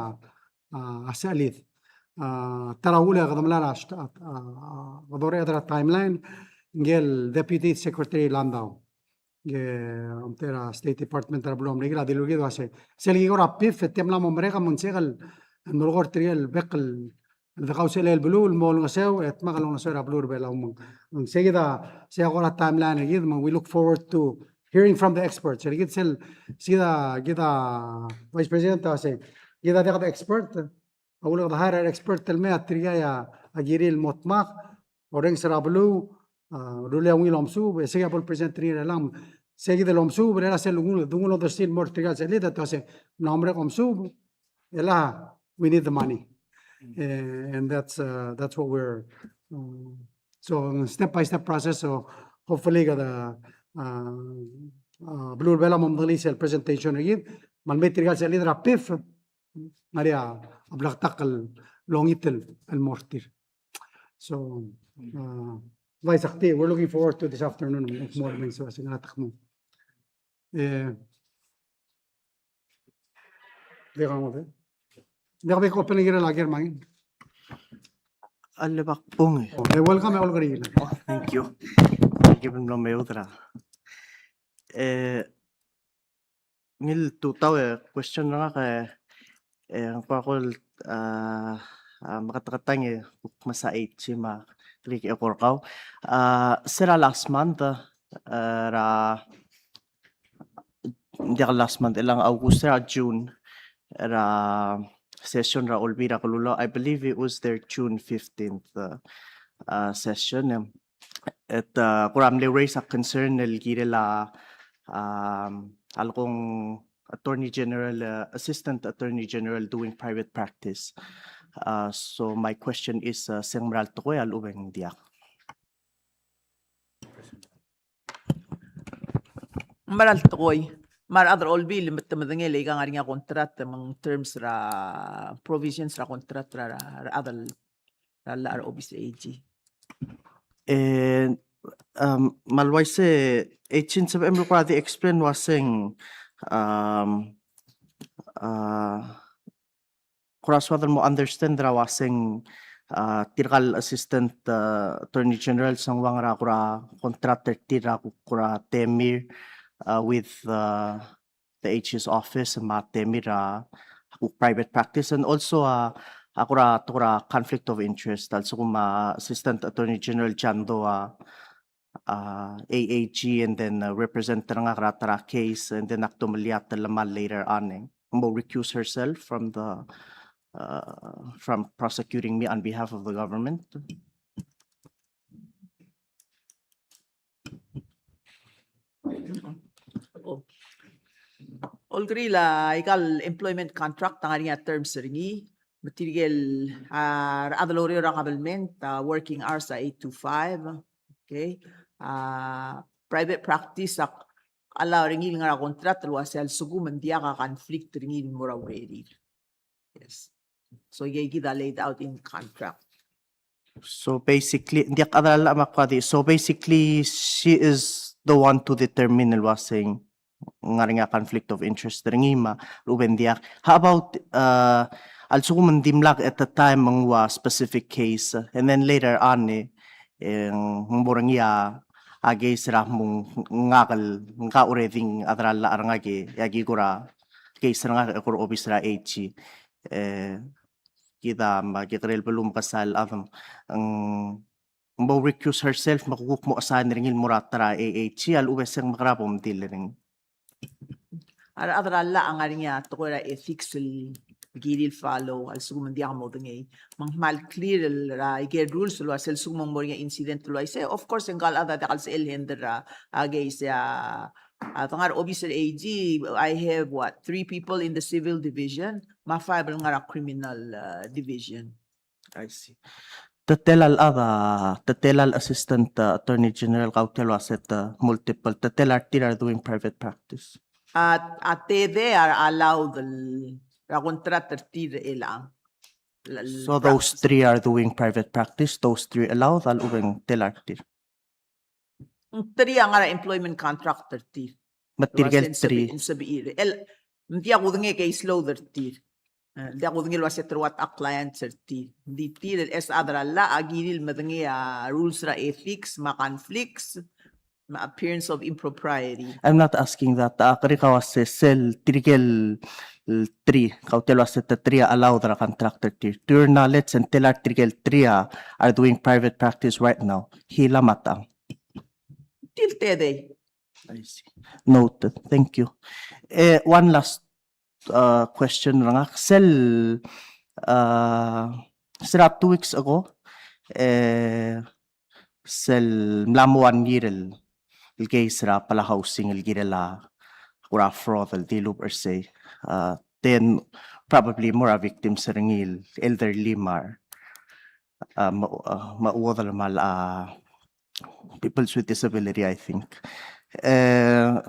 a, a sechelid. A, ta er a uchul e kede melai a, a, a, kede orreched er a timeline. ngike el Deputy Secretary Landau. Ngike omtechei er a State Department er a beluu er a Merikel a dilu er kid el uase, sel ki kora PIF e te mla mo merek me ng sebechek el melekoi er tirke el bek el, el dekau sel beluu el mo olengeseu, e dmak el olengeseu er a beluu er a Belau me ng. Ng sei kid a, sei a kora timeline er kid, me we look forward to hearing from the experts. Er kid sel, sei kid a, kid a Vice President a sei, kid a diak de expert, a ulekdechor er a expert el mei a tirka a kirir el mo dmak, orrenges er a beluu, a, rullii a ungil omesuub, e sei a bo el present er ngii er chelechang, sei kid el omesuub, er chelechang sel ungil, ungil odersii el mo er tirka el sel lead, e te uase, ng mla merek omesuub, e chelechang, we need the money. Eh, and that's, uh, that's what we're, um, so step by step process, so hopefully kede, uh, uh, beluu er a Belau a mo medengelii sel presentation er kid, me a le mei tirka el sel lead er a PIF, ng ngar er ngii a bleketakl el ongit el, el mo er tir. So, uh, Vice Akti, we're looking forward to this afternoon. Mo er ngii, so, se ng ngar er a tekmo. Eh, diak a ngodech. Diak bek open er a ker me ngii. A le bak bung. Oh, eh, welcome, Olkeriil. Oh, thank you. Thank you, Mlo Meudra. Eh, Ngii el tutau e question er ngak e, e, ng kuk, a, a, meketeketang e kuk mesa eight me a kuk eko er kau. A, se er a last month, e, er a, ng diak last month, e le ng August, er a June, er a session er a Olbiil er a Kelulau, I believe it was their June fifteenth, uh, uh, session, em. Et, uh, kora mle raise a concern el kirel a, um, a lekong Attorney General, uh, Assistant Attorney General doing private practice. Uh, so my question is, uh, se ng mera el tekoi a lechub e ng diak? Ng mera el tekoi. Me a rechad er a Olbiil me te medengei el ika ngar er ngii a contract me ng terms er a provisions er a contract er a, er a rechad el er a llach er a obis er a AG. E, um, me a le uaisei, e, since sebechem el kora di explain el uaseng, um, a, kora soad el mo understand er a uaseng, a, tirka el Assistant, a, Attorney General se ng ua ngera kora contract er tir er a kuk kora temir, a, with, a, the AG's office me a temir er a kuk private practice, and also, a, a kora, kora conflict of interest, a lsekum a Assistant Attorney General Jando a, a, AAG, and then, uh, represent er ngak er a ta er a case, and then ak domelii a telemall later on, e ng mo recuse herself from the, uh, from prosecuting me on behalf of the government. Olkeriil, a ika el employment contract a ngar er ngii a terms er ngii, me tirke el, a, rechad el oureor er a government, a, working hours a eight to five, okay. A, private practice a allow er ngii el ngar er a contract el uasei a lsekum ng diak a conflict er ngii el mo er a urerir. Yes. So, yeah, kid a laid out in contract. So basically, ng diak a chad er a llach me ak kuk di. So basically, she is the one to determine el uaseng ngar er ngii a conflict of interest er ngii me a lechub e ng diak. How about, uh, a lsekum ng dimlak at the time ng ua specific case, and then later on, e, e ng mo er ngii a, a case er a mo ngak el, ngak already a chad er a llach er ngak e, e aki kora case er ngak e kora obis er a AG. E, kid a me a kekerei el beluu me kesai el chad, ng, ng mo recuse herself me kuk mo assign er ngii el mo er a ta er a AAG, a lechub e se ng mekera bo mdeal er ngii? A rechad er a llach a ngar er ngii a tekoi er a ethics el kirir el follow, a lsekum ng diak modengei. Me ng kmal clear el, er a ikel rules el uasei a lsekum ng mo er ngii a incident el uaisei, of course, e ngka el chad a diak el sebechel el handle er a, a case a, a, te ngar er a obis er a AG, I have, what, three people in the civil division, me a five el ngar er a criminal, uh, division. I see. Te tela el chad a, te tela el assistant, uh, attorney general, kau tia el uase te multiple, te tela er tir are doing private practice? A, a tedei a, a allowed el, er a contract er tir el a. So those three are doing private practice, those three allowed, a lechub e ng tela er tir? Ng three a ngar er a employment contract er tir. Me tirke el three. Ng sebechir. El, ng diak kudengei a caseload er tir. Eh, diak kudengei el uase te ruat a clients er tir. Di tir el chad er a llach a kirir el medengei a rules er a ethics, me a conflicts, me a appearance of impropriety. I'm not asking that. A, kerik a uase sel tirke el three, kau tia el uase te three a allowed er a contractor er tir. To your knowledge, ng tela tirke el three a are doing private practice right now? Hila me a tang. Tir tedei. I see. Noted. Thank you. Eh, one last uh, question er ngak. Sel, uh, se er a two weeks ago, eh, sel mla mo one year el, el case er a Palau Housing el kirel a kora fraud el dilubech er sei. Uh, then probably more a victims er ngii el elderly me a, uh, me a, uh, me a chuodel me a, uh, people with disability, I think. Eh,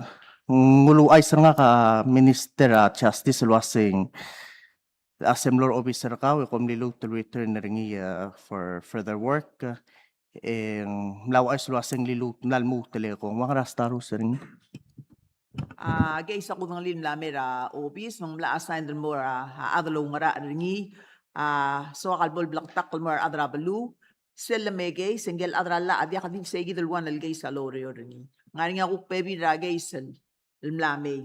ng uluuchais er ngak a Minister er a Justice el uaseng, a se mlo er a obis er kau e kom liluut el return er ngii, eh, for further work. E ng mla ouchais el uaseng liluut, mla lmuut el eko, ng ua ngera status er ngii? A, case a kudengelii el mla mei er a obis, me ng mla assign el mo er a, a chad el oungerachel er ngii, a, soak el bo el bleketakl el mo er a rechad er a beluu, sel lemei case, e ngike el chad er a llach a diak di seikid el one el case a loureor er ngii. Ng ngar er ngii a kuk bebil er a case el, el mla mei.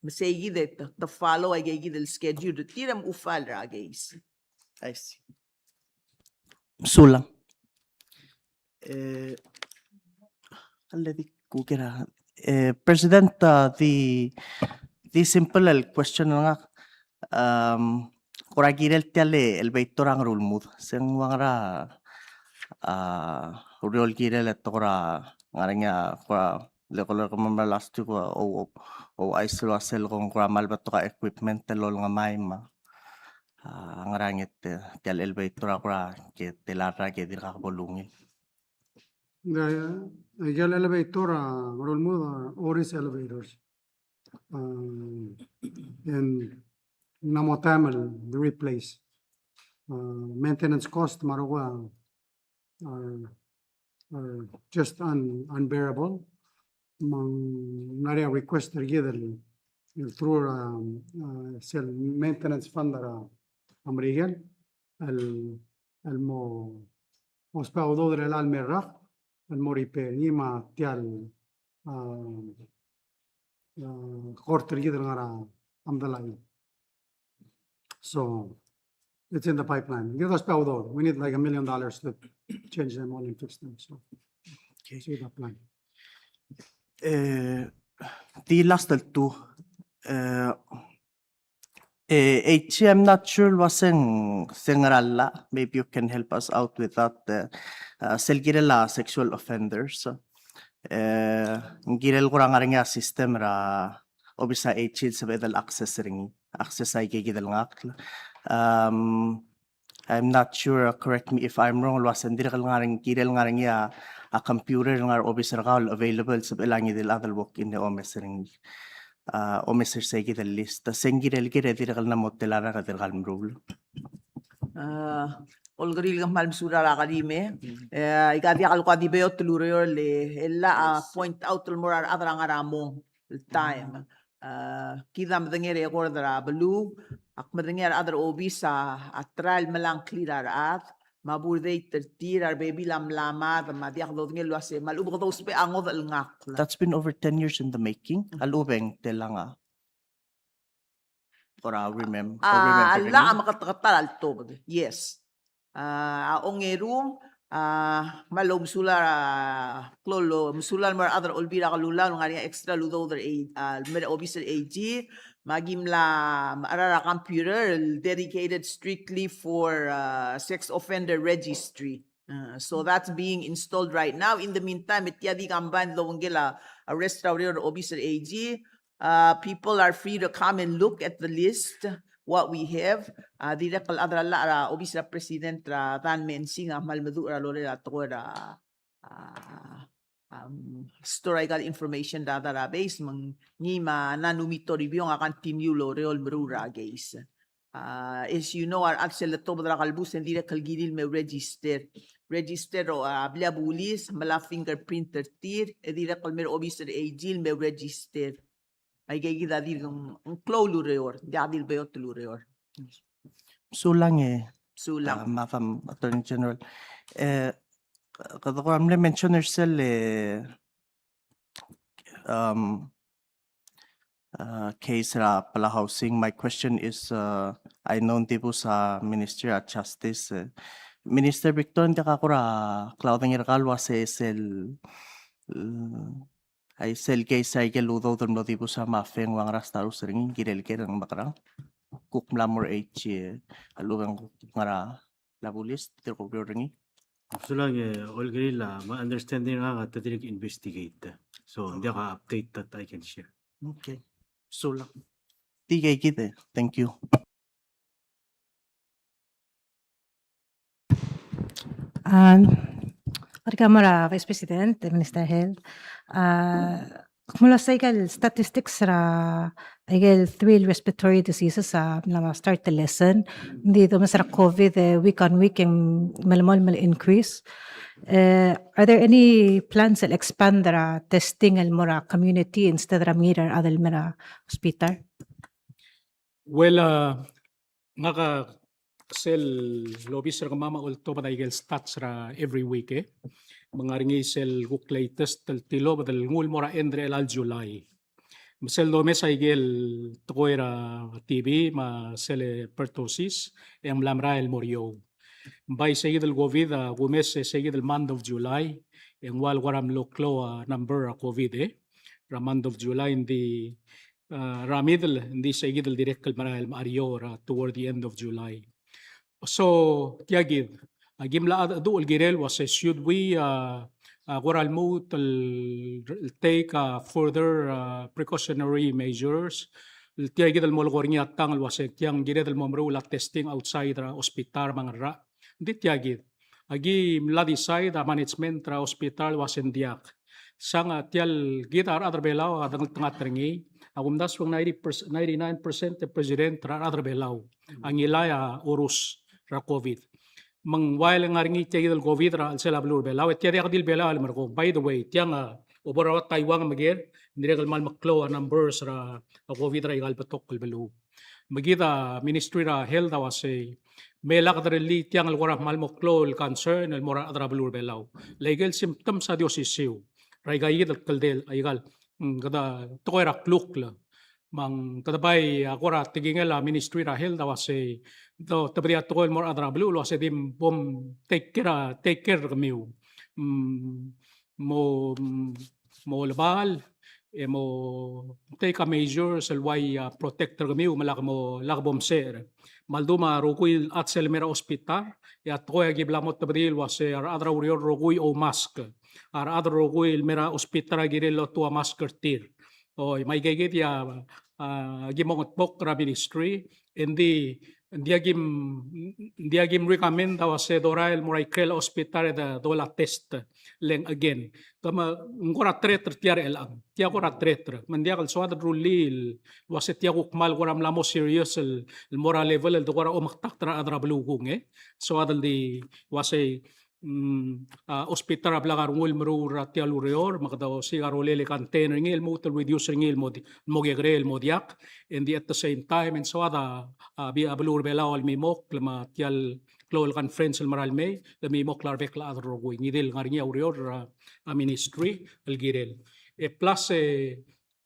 Me seikid e te, te follow aikeikid el schedule er tir e mo file er a case. I see. Mesulang. Eh, a le di kuk er a, eh, President, a, di, di simple el question er ngak, um, kora kirel tia el elevator a ngerulmud. Se ng ua ngera, a, ureor el kirel e te kora ngar er ngii a kora le kora kemam er a last week, o, o, o, ouchais el uasei el kora kmal betok a equipment el olengemai me a, a, ngerang e te, tia el elevator a kora ke tela er a ke dirkak bo lungil. Aike el elevator a ngerulmud a Oris elevators. Uh, and ng mo taem el replace. Uh, maintenance cost me a rokui a are, are just un-, unbearable. Me ng ngar er ngii a request er kid el, el through, um, uh, sel maintenance fund er a, a Merikel el, el mo, mo ousbech a udoud er chelecha el me el rak el mo repair ngii me tia el, uh, uh, court er kid el ngar er a Medalaii. So it's in the pipeline. Give us power though. We need like a million dollars to change them all and fix them. So, okay, so we got plan. Eh, the last two. Eh, eh, H C, I'm not sure el uaseng, seng er a llach. Maybe you can help us out with that. Eh, uh, sel kirel a sexual offenders. Eh, ng kirel kora ngar er ngii a system er a obis er a H C el sebeched el access er ngii, access aikeikid el ngakl. Um, I'm not sure, uh, correct me if I'm wrong, el uaseng dirrek el ngar er ngii, kirel ngar er ngii a, a computer el ngar er a obis er kau el available, sebechel a ngii di el chad el walk in e omes er ngii. A, omes er seikid el list. Se ng kirel ker e dirrek el ng mo tela er a dirkak el meruul. A, olkeriil, kmal mesulang er a kerim e. E, aika diak el kuk di beot el ureor le, e llach a point out el mo er a rechad er a ngar er a mong el taem. A, kid a medengei er a record er a beluu, ak medengei a rechad er a obis a, a try el melai a ngklir a rechad, me a bo er date er tir, a rebebil a mla mad, me a diak dodengei el uasei, me a lechub e kede ousbech a ngodech el ngakl. That's been over ten years in the making. A lechub e ng telang a Kora remem-, a, remember a llach a meketeketang a letobed. Yes. A, a ongeru, a, me a lomesulang, a, klou el omesulang el mo er a rechad er a Olbiil er a Kelulau el ngar er ngii a extra el udoud er a, a, el mer a obis er a AG, me aki mla, me a cherar a computer el dedicated strictly for, a, sex offender registry. Uh, so that's being installed right now. In the meantime, e tia di combine el obengkel a, a rest er a ureor er a obis er a AG. Uh, people are free to come and look at the list, what we have. Uh, dirrek el chad er a llach er a obis er a president er a Dan Mensing a kmal meduch er a lorellii a tekoi er a, uh, um, store aika el information er a database, me ngii me a Nanumi Toribiong a continue el oureor el meruul er a case. Uh, as you know, a rechad sel letobed er a kelebus e ng dirrek el kirir el me register. Register er a, uh, blil a bulis, melai a fingerprint er tir, e dirrek el mer a obis er a AG el me register. Aikeikid a dirk ng, ng klou el ureor, diak di el beot el ureor. Sulang e. Sulang. Uh, Madam Attorney General. E, kede kora mle mention er sel, e, um, uh, case er a Palau Housing. My question is, uh, I know ng dibus a Ministry of Justice. Uh, Minister Victor, ng diak a kora klaodengei er kau el uase sel, uh, ai sel case a ikel udoud el mlo dibus a Mafeng, ng ua ngera status er ngii, ng kirel ker, ng mekerang? Kuk mla mo er a H A, a lobeng kuk ngera a police, tir ko ureor er ngii. Sulang e, Olkeriil, a, my understanding er ngak a te dirk investigate. So, ng diak a update that I can share. Okay. Sulang. Tia kid e. Thank you. Um, kuk mo er a Vice President, Minister Health. Uh, Kmo ua se ikel statistics er a ikel three respiratory diseases a mla start el lessen, ng di domes er a COVID, e, week on week e ng melemolem el increase. E, are there any plans el expand er a testing el mo er a community instead er a mengiil er a rechad el mei er a hospital? Well, a, ngak a sel obis er kemam a oltobed a ikel stats er a every week, e. Me ng ngar er ngii sel kuk latest el tilobed el nguu el mo er a end er chelecha el July. Me sel domes a ikel tekoi er a T B me a sel pertussis, e ng mla merael el mo er eou. Ng bai seikid el COVID a kumes e seikid el month of July, e ng ua el kora mlo klou a number er a COVID, e, er a month of July, ng di, a, er a middle, ng di seikid el dirrek el merael el mla er eou er a toward the end of July. So, tia kid, a, aki mla mengedecheduch el kirel el ua se should we, a, a, kora lmuut el, el take, a, further, a, precautionary measures. El tia kid el mo lekoi er ngii a tang el ua se tiang kired el mo meruul a testing outside er a hospital me a ngerang. Ng di tia kid. Aki mla decide a management er a hospital el ua se ng diak. Sang a tia el kid a rechad er a Belau a dengeltengat er ngii. A kumdasu e ng ninety percent, ninety-nine percent e president er a rechad er a Belau a ngilai a orus er a COVID. Me ng ua el ngar er ngii tia kid el COVID er a chelsel a beluu er a Belau, e tia diak di el Belau el merkong. By the way, tiang a, obo er a Taiwan me a ker, ng dirrek el kmal meklou a numbers er a, a COVID er aika el betok el beluu. Me kid a Ministry er a Health a ua se, me lak derellii tiang el kora kmal mo klou el concern el mo er a rechad er a beluu er a Belau. Le ikel symptoms a di osisiu er aika kid el kldei, aika el, mm, kede tekoi er a klukl. Me ng kede bai a kora tekingel a Ministry er a Health a ua se, do, tebedii a tekoi el mo er a rechad er a beluu el ua se di bom take care, take care er kemiu. Mm, mo, mo olebal, e mo take a measures el uai a protect er kemiu me lak mo, lak bom secher. Me a ldu me a rokui el chad sel mei er a hospital, e a tekoi a ki bla mo tebedii el ua se a rechad er a ureor el rokui a oumask. A rechad el rokui el mei er a hospital a kirel el otuu a mask er tir. Oi, me aika kid a, a, ki mo ngetmokl er a ministry, e ng di, ng diak kim, ng diak kim recommend a ua se dorael el mo er a ikrel a hospital e de dola test. Le ng again, kede me ng kora threat er tia er chelechang, tia kora threat er. Me ng diak el soad el rullii el ua se tia kuk kmal kora mla mo serious el, el mo er a level el de kora omekdakt er a rechad er a beluu kung, e. Soad el di ua se mm, a, hospital a blak a rengul el meruul er tia el ureor, me kede osiik a rolel e contain er ngii el lmuut el reduce er ngii el mo di-, el mo kekerei el mo diak, and the, at the same time, e ng soad a, a, bi-, a beluu er a Belau el mimokl, me tia el klou el conference el mera el mei, el mimokl a rebek el chad el rokui. Ngii di el ngar er ngii a ureor er a, a ministry el kirel. E plus, e,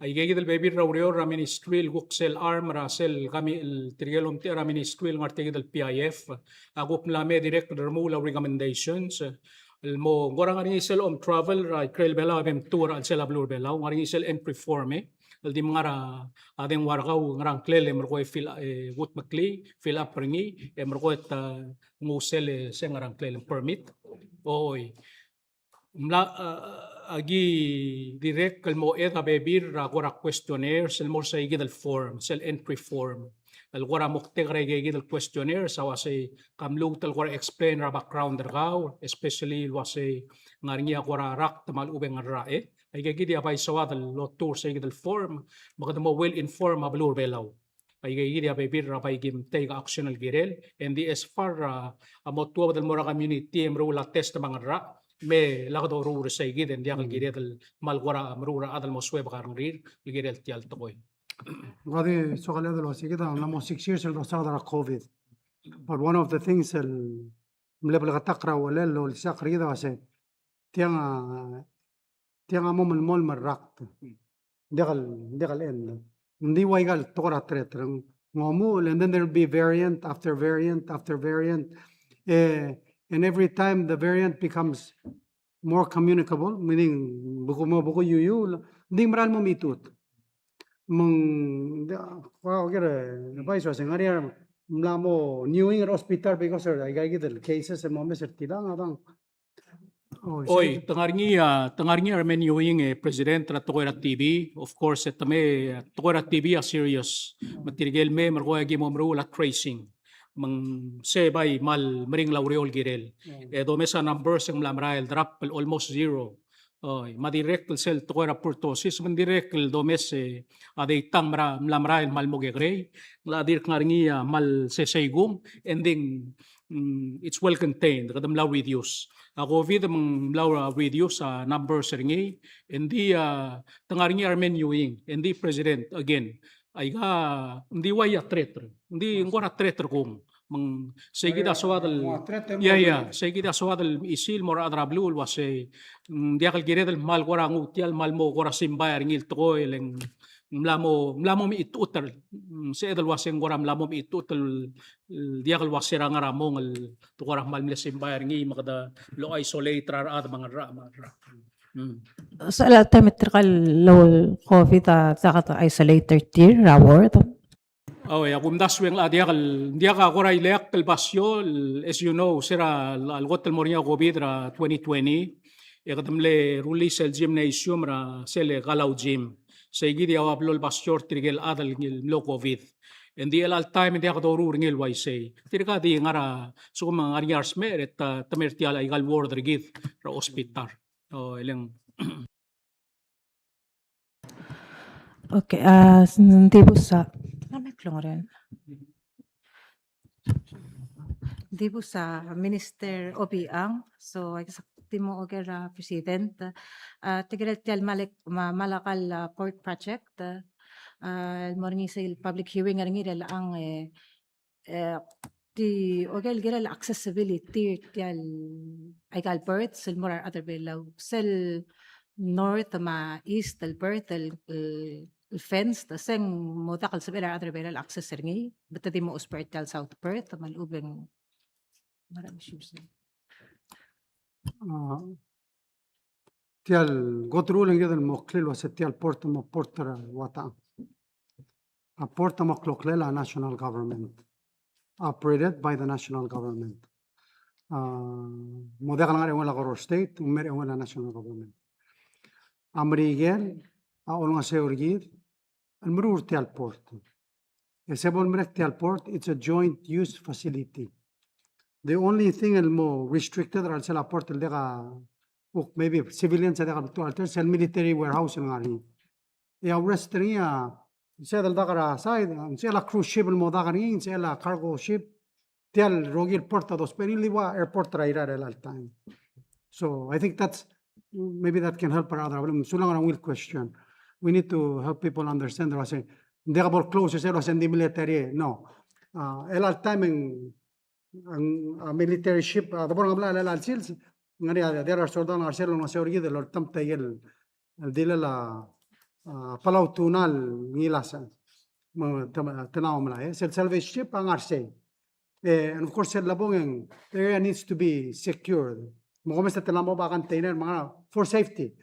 Aika kid el bebil er a ureor er a ministry el kuk sel arm er a sel kami el tirke el omtechei er a ministry el ngar tia kid el P I F. A kuk mla me dirrek el remuul a recommendations el mo ng kora ngar er ngii sel om travel er a ikrel Belau e bem tour er a chelsel a beluu er a Belau, ngar er ngii sel entry form, e. El di me ngar er a dengua er kau ngerang klel e merekong e fill, e, kutmeklii, fill up er ngii, e merekong e te nguu sel, e, se ngerang klel permit. Oi. Mla, a, aki dirrek el mo add a bebil er a kora questionnaires el mo er seikid el form, sel entry form. El kora moktek er aika kid el questionnaires a ua sei ke mluut el kora explain er a background er kau, especially el ua sei ngar er ngii a kora rakt me a lechub e ng ngerang, e. Aika kid a bai soad el otuu er seikid el form, me kede mo well inform a beluu er a Belau. Aika kid a bebil er a bai kim take action el kirel, and di as far, a, a mo tuobed el mo er a community e meruul a test me a ngerang, me lak doruul er seikid e ng diak el kired el kmal kora meruul er a chad el mo suebek a rengrir el kirel tia el tekoi. Ng di soak el dilu el ua se kid a mla mo six years el dosaod er a COVID. But one of the things el mle bleketakl er a uchelel el olsiik er kid a uase tiang a, tiang a mo melemolem el rakt. Ng diak el, ng diak el end. Ng di ua ika el tekoi er a threat er ng omuchel, and then there'll be variant after variant after variant. Eh, and every time the variant becomes more communicable, meaning bo ku mo, bo ku iuiuul, ng di mera el mo mechitechut. Me ng, ng di, ua, oker, e, bai soal se ng ngar er ngii a mla mo newing er a hospital because er aika kid el cases el mo mes er tiang a dang. Oh, oi, te ngar er ngii a, te ngar er ngii a mle newing, e, President, er a tekoi er a T B. Of course, e te me, e, tekoi er a T B a serious. Me tirke el mei, me ng kora ki mo meruul a tracing. Me ng sei bai mal meringel a ureor el kirel. Mm. E domes a numbers e ng mla merael, drop el almost zero. Oi, me a dirrek el sel tekoi er a pertussis, me ng dirrek el domes, e, a data a mla, mla merael el mal mo kekerei, ng locha dirk ngar er ngii a mal seseikung, e ng di, mm, it's well contained, kede mla reduce. A COVID me ng mla reduce a numbers er ngii, e ng di, a, te ngar er ngii a mle newing, e ng di President, again, aika, ng di ua ia threat er, ng di ng kora threat er kung. Me ng seikid a soad el, ia, ia, seikid a soad el mechisi el mo er a rechad er a beluu el uasei, mm, ng diak el kired el mal kora nguu tia el mal mo kora simbai er ngii el tekoi, e le ng mla mo, mla mo mechitechut el, mm, sebeched el uasei ng kora mla mo mechitechut el, el diak el uasei er a ngar er a mong el te kora mal mle simbai er ngii me kede lo isolate er a rechad me a ngerang me a ngerang. Mm. So, a lot of time tirka el COVID a diak a isolate er tir er a ward. Oh, ia, kumdasu e ng locha diak el, diak a kora ileakl el basio, el, as you know, se er a, a lekot el mo er ngii a COVID er a twenty twenty, e kede mle rullii sel gymnasium er a sel Kalau Gym. Seikid a ua blo el basio er tirke el chad el mlo COVID. E ng di chelecha el taem e ng diak doruul er ngii el uaisei. Tirka di ngar er a, sekum ng ngar er ngii a resmecher e te, te mer tia el aika el ward er kid er a hospital. Oh, e le ng Okay, a, s-, ng di bus a, ng di bus a Minister Obichang, so, a, ak di mo oker er a President, a, tirke el tia el Malek-, Ma-, Malakal, a, port project, a, el mo er ngii sel public hearing er ngii er chelechang, e, e, di oker el kirel accessibility er tia el, aika el berths el mo er a rechad er a Belau. Sel north me a east el berth el, el, el fence, e se ng mo diak el sebechel a rechad er a Belau el access er ngii, me te di mo ousbech er tia el south berth, me a lechub e ng, mera issues. A, tia el kot el rule e ng kired el mo clear el uase tia el port a mo port er a ua tang. A port a mo kloklel a national government. Operated by the national government. A, mo diak el ngar er a eungel a Koror State, ng mei er a eungel a national government. A Merikel a olengeseu er kid el meruul er tia el port. E se bo lemerek tia el port, it's a joint use facility. The only thing el mo restricted er a chelsel a port el diak a, uk, maybe civilians a diak a betok a alter, sel military warehouse el ngar er ngii. E a rest er ngii a, ng sebeched el dak er a side, ng sebechel a cruise ship el mo dak er ngii, ng sebechel a cargo ship, tia el rokui el port a dousbech er ngii el di ua airport er a Irrai er chelecha el taem. So I think that's, maybe that can help er a rechad er a Belau. Sulang er a ungil question. We need to help people understand er a se, ng diak bo el close er sel uase ng di military, no. A, chelecha el taem e ng, ng, a, military ship, a, debo er a Ngebelechang er chelecha el sils, ng ngar er ngii a, a diar er a soldau el ngar er sel el olengeseu er kid el oltemtechei el el dilel a, a, Palau tuna el ngilasech. Me te, te mla omelai, e sel salvage ship a ngar sei. E, and of course, sel lebong e ng, the area needs to be secured. Me kom mesa te mla mo oba container, me a ngar er a, for safety.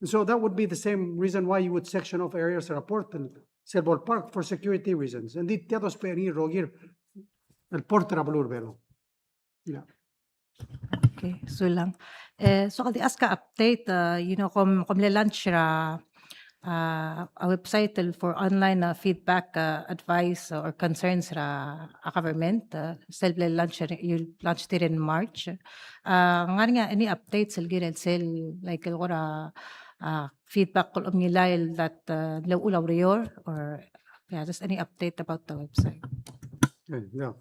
And so that would be the same reason why you would section off areas er a port, el, sel ballpark for security reasons. And di tia dousbech er ngii el rokir el port er a beluu er a Belau. Yeah. Okay, sulang. E, soak el di ask a update, a, you know, kom, kom mle launch er a, a, a website el for online, a, feedback, a, advice or concerns er a, a government, a, sel mle launch er, you launched it in March. A, ng ngar er ngii a any updates el kirel sel, like, el kora, a, feedback el kom ngilai el that, a, mle uchul a ureor, or, yeah, just any update about the website? Okay, yeah.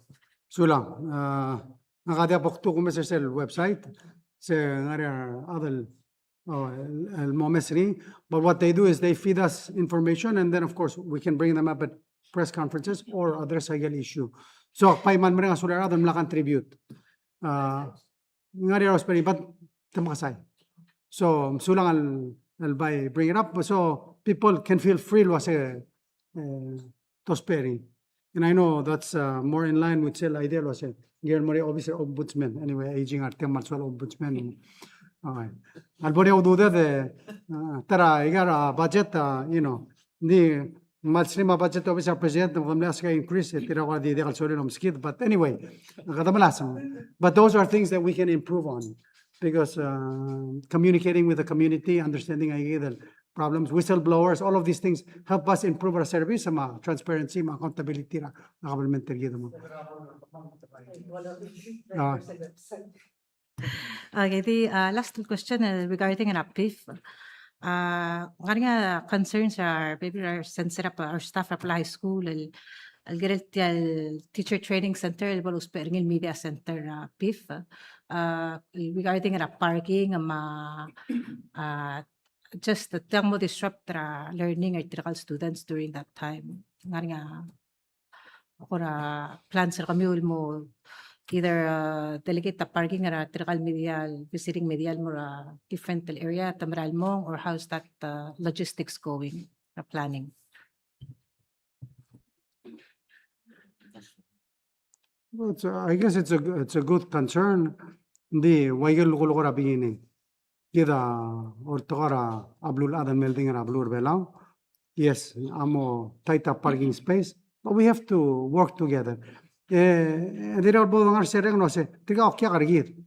Sulang, a, ngak a diak bo kdu kumes er sel website, se ng ngar er ngii a chad el, o, el, el mo mes er ngii. But what they do is they feed us information, and then, of course, we can bring them up at press conferences or address a ikel issue. So, ak bai kmal mereng a sulir a rechad el mla contribute. Uh, ngar er ngii a ousbech er ngii, but te mekesai. So, mesulang el, el bai bring it up, so people can feel free el uase, eh, to ousbech er ngii. And I know that's, uh, more in line with sel idea el uase, ngii el mo er a obis er a ombudsman. Anyway, aging a re tiang me a lsoal ombudsman. Okay. A lebo er a ududed e, uh, ta er a, aika er a budget, uh, you know, ng di me a lsekum a budget er a obis er a president, me kede mla ask a increase, e tir a kora di diak el sorir el omeskid. But anyway, kede melasem. But those are things that we can improve on. Because, uh, communicating with the community, understanding aike el problems, whistleblowers, all of these things help us improve our service, me a transparency, me a accountability er a, er a government er kid. Ah. Okay, the, uh, last question, uh, regarding er a PIF. Uh, ngar er ngii a concerns er a, maybe er a sensei er a, er a staff er a Palau High School, el, el kirel tia el teacher training center, el bo lousbech er ngii el media center, uh, PIF. Uh, regarding er a parking, me a, uh, just the tiang mo disrupt er a learning er tirka el students during that time. Ngar er ngii a kora plans er kemiu el mo either, uh, delegate a parking er a tirka el media, visiting media el mo er a different area, te mera el mong, or how's that, uh, logistics going, the planning? Well, it's a, I guess it's a, it's a good concern. Ng di, ua ikel lukuluk er a beginning. Kid a oltekoi er a beluulechad el melding er a beluu er a Belau. Yes, a mo tight a parking space, but we have to work together. E, e dirrek el bo dengar er se el reng el uase, tirka a okiak er kid.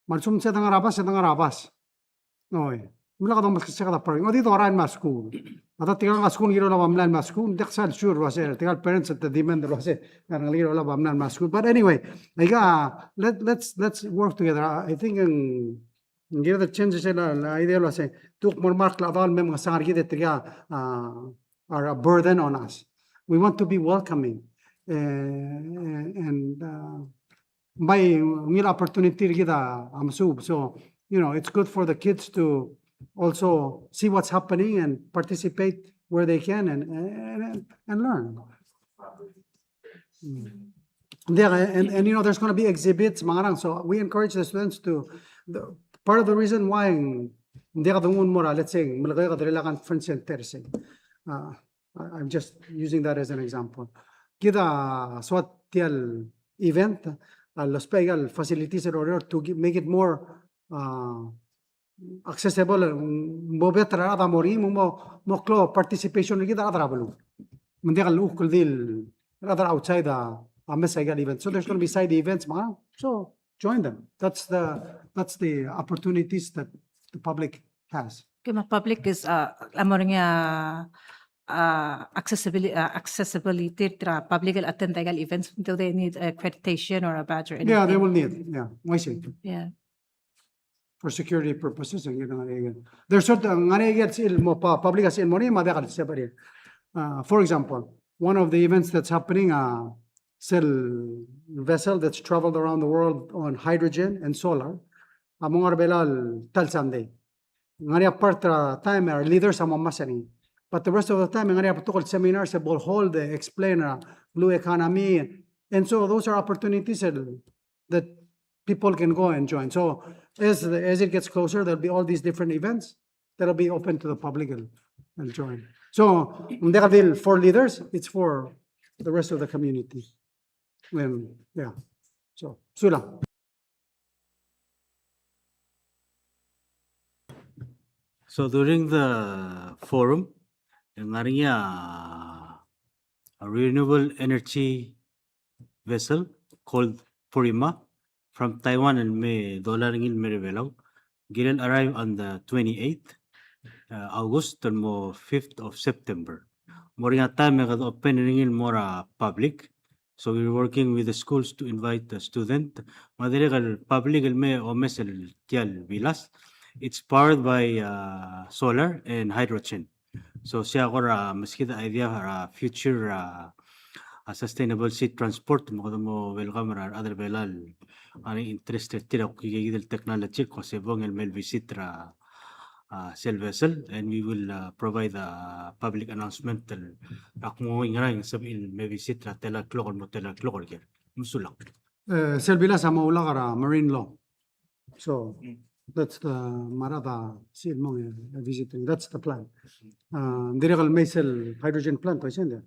Me a lsekum ng se dengar er a bas, e dengar er a bas. Oi. Ng mla kede omeskesek a parking. Ng di dorael me a skuul. A ta tirka el skuul ng kirel olab a mlael me a skuul, ng diak sal sure el uase, tirka el parents a te demand el uase, ng kirel olab a mlael me a skuul. But anyway, aika, let, let's, let's work together. I think ng Ng kired el change sel, el idea el uase, te kuk mo remark el chad el me mekesang er kid e tirka, uh, are a burden on us. We want to be welcoming. Eh, and, uh, bai ungil opportunity er kid a, a mesuub. So, you know, it's good for the kids to also see what's happening and participate where they can and, and, and learn. Mm. Ng diak, and, and, you know, there's gonna be exhibits, me a ngerang. So we encourage the students to, the, part of the reason why ng diak denguu el mo er a, let's say, Melekeok e dirrek el conference center, say. Uh, I, I'm just using that as an example. Kid a soad tia el event, a lousbech aika el facilities er a Oreor to gi-, make it more, uh, accessible, ng mo better a rechad a mo er ngii, me ng mo, mo klou a participation er kid a rechad er a beluu. Me ng diak el kuk el di el rechad er a outside a, a mesa aika el event. So there's gonna be side events, me a ngerang. So join them. That's the, that's the opportunities that the public has. Okay, me a public is, uh, a mo er ngii a, uh, accessibili-, uh, accessibility er a public el attend aika el events, do they need accreditation or a badge or anything? Yeah, they will need, yeah, I see. Yeah. For security purposes, and you're gonna get, there's certain, ng ngar er ngii a sel mo pu-, public a sel mo er ngii, me a diak el sebechir. Uh, for example, one of the events that's happening, uh, sel vessel that's traveled around the world on hydrogen and solar, a mo ngar er a Belau el ta el Sunday. Ng ngar er ngii a part er a time, our leaders a mo mesa er ngii. But the rest of the time, ng ngar er ngii a betok el seminars el bo el hold, e explain er a blue economy. And so those are opportunities el that people can go and join. So as the, as it gets closer, there'll be all these different events that'll be open to the public and, and join. So, ng diak di el for leaders, it's for the rest of the community. And, yeah. So, sulang. So during the forum, ng ngar er ngii a, a renewable energy vessel called Purima from Taiwan el me dolai er ngii el mei er a Belau. Ng kirel arrive on the twenty-eighth, uh, August el mo fifth of September. Mo er ngii a time e kede open er ngii el mo er a public. So we're working with the schools to invite the student. Me a dirrek el public el me omes er tia el bilas. It's powered by, uh, solar and hydrogen. So sei a kora meskid a idea er a future, uh, a sustainable sea transport, me kede mo welcome er a rechad er a Belau el ngar er ngii a interest er tir a kuk ikakid el technology, ko se bong el me visit er a, uh, sel vessel, and we will, uh, provide a public announcement el rak mo ngerang sebechir el me visit er a tela el klok el mo tela el klok er ker. Mesulang. Eh, sel bilas a mo ulak er a marine law. So that's the marada sel mo, eh, visiting. That's the plan. Uh, dirrek el mei sel hydrogen plant, I send there.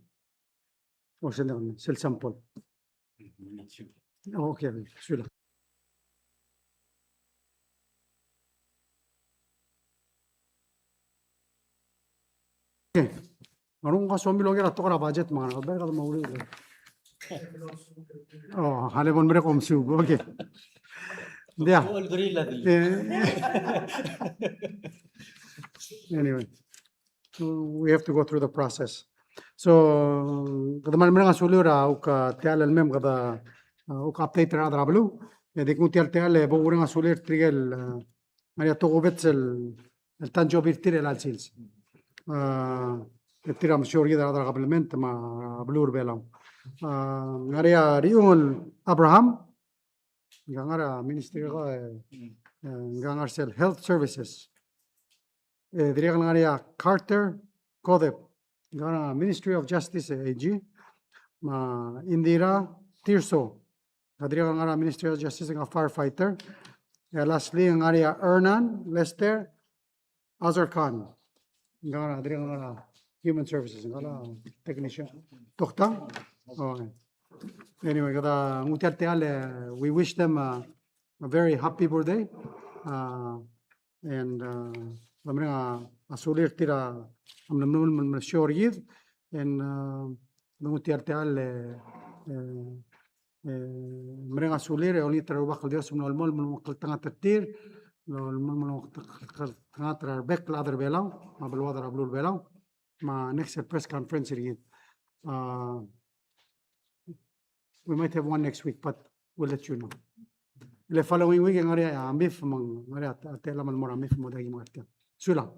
O sel, sel sample. Okay, sulang. Okay. Ngarung ka soam el oker a tekoi er a budget me a ngar er a budget me a uriul. Oh, a le bo el merek a omesuk. Okay. Yeah. Eh. Anyway. So we have to go through the process. So, kede mal mereng a sulir a uk, a, tia el mei me kede, a, uk update er a rechad er a beluu. E di kung tia el, tia el bo mereng a sulir tirke el, a, ngar er ngii a tokubets el, el tanjobi er tir er chelecha el sils. A, e tir a mesiou er kid er a rechad er a kabelment me a beluu er a Belau. A, ngar er ngii a Riungel Abraham, ng ngar er a ministry ko, e, e, ng ngar er sel health services. E, dirrek el ngar er ngii a Carter Kodep, ng ngar er a Ministry of Justice, e, A G, me a Indira Tirso, ng dirrek el ngar er a Ministry of Justice, ng firefighter. E, lastly, ng ngar er ngii a Hernan Lester Azarkan, ng ngar er a, dirrek el ngar er a Human Services, ng ngar er a technician. Toktang? Okay. Anyway, kede nguu tia el techall, e, we wish them a, a very happy birthday. Uh, and, uh, kede mereng a, a sulir tir a mle, mle, mle, mle show er kid. And, uh, kede nguu tia el techall, e, e, e, mereng a sulir, e olengit er a Rubak el Dios me lolemolem el omekngeltengat er tir, lolemolem el omekngeltengat er a rebek el chad er a Belau, me a beluad er a beluu er a Belau, me a next press conference er kid. Uh, we might have one next week, but we'll let you know. Le following week, e ng ngar er ngii a MIF, me ng ngar er ngii a techall el mo er a MIF, mo diak ki mo er tiang. Sulang.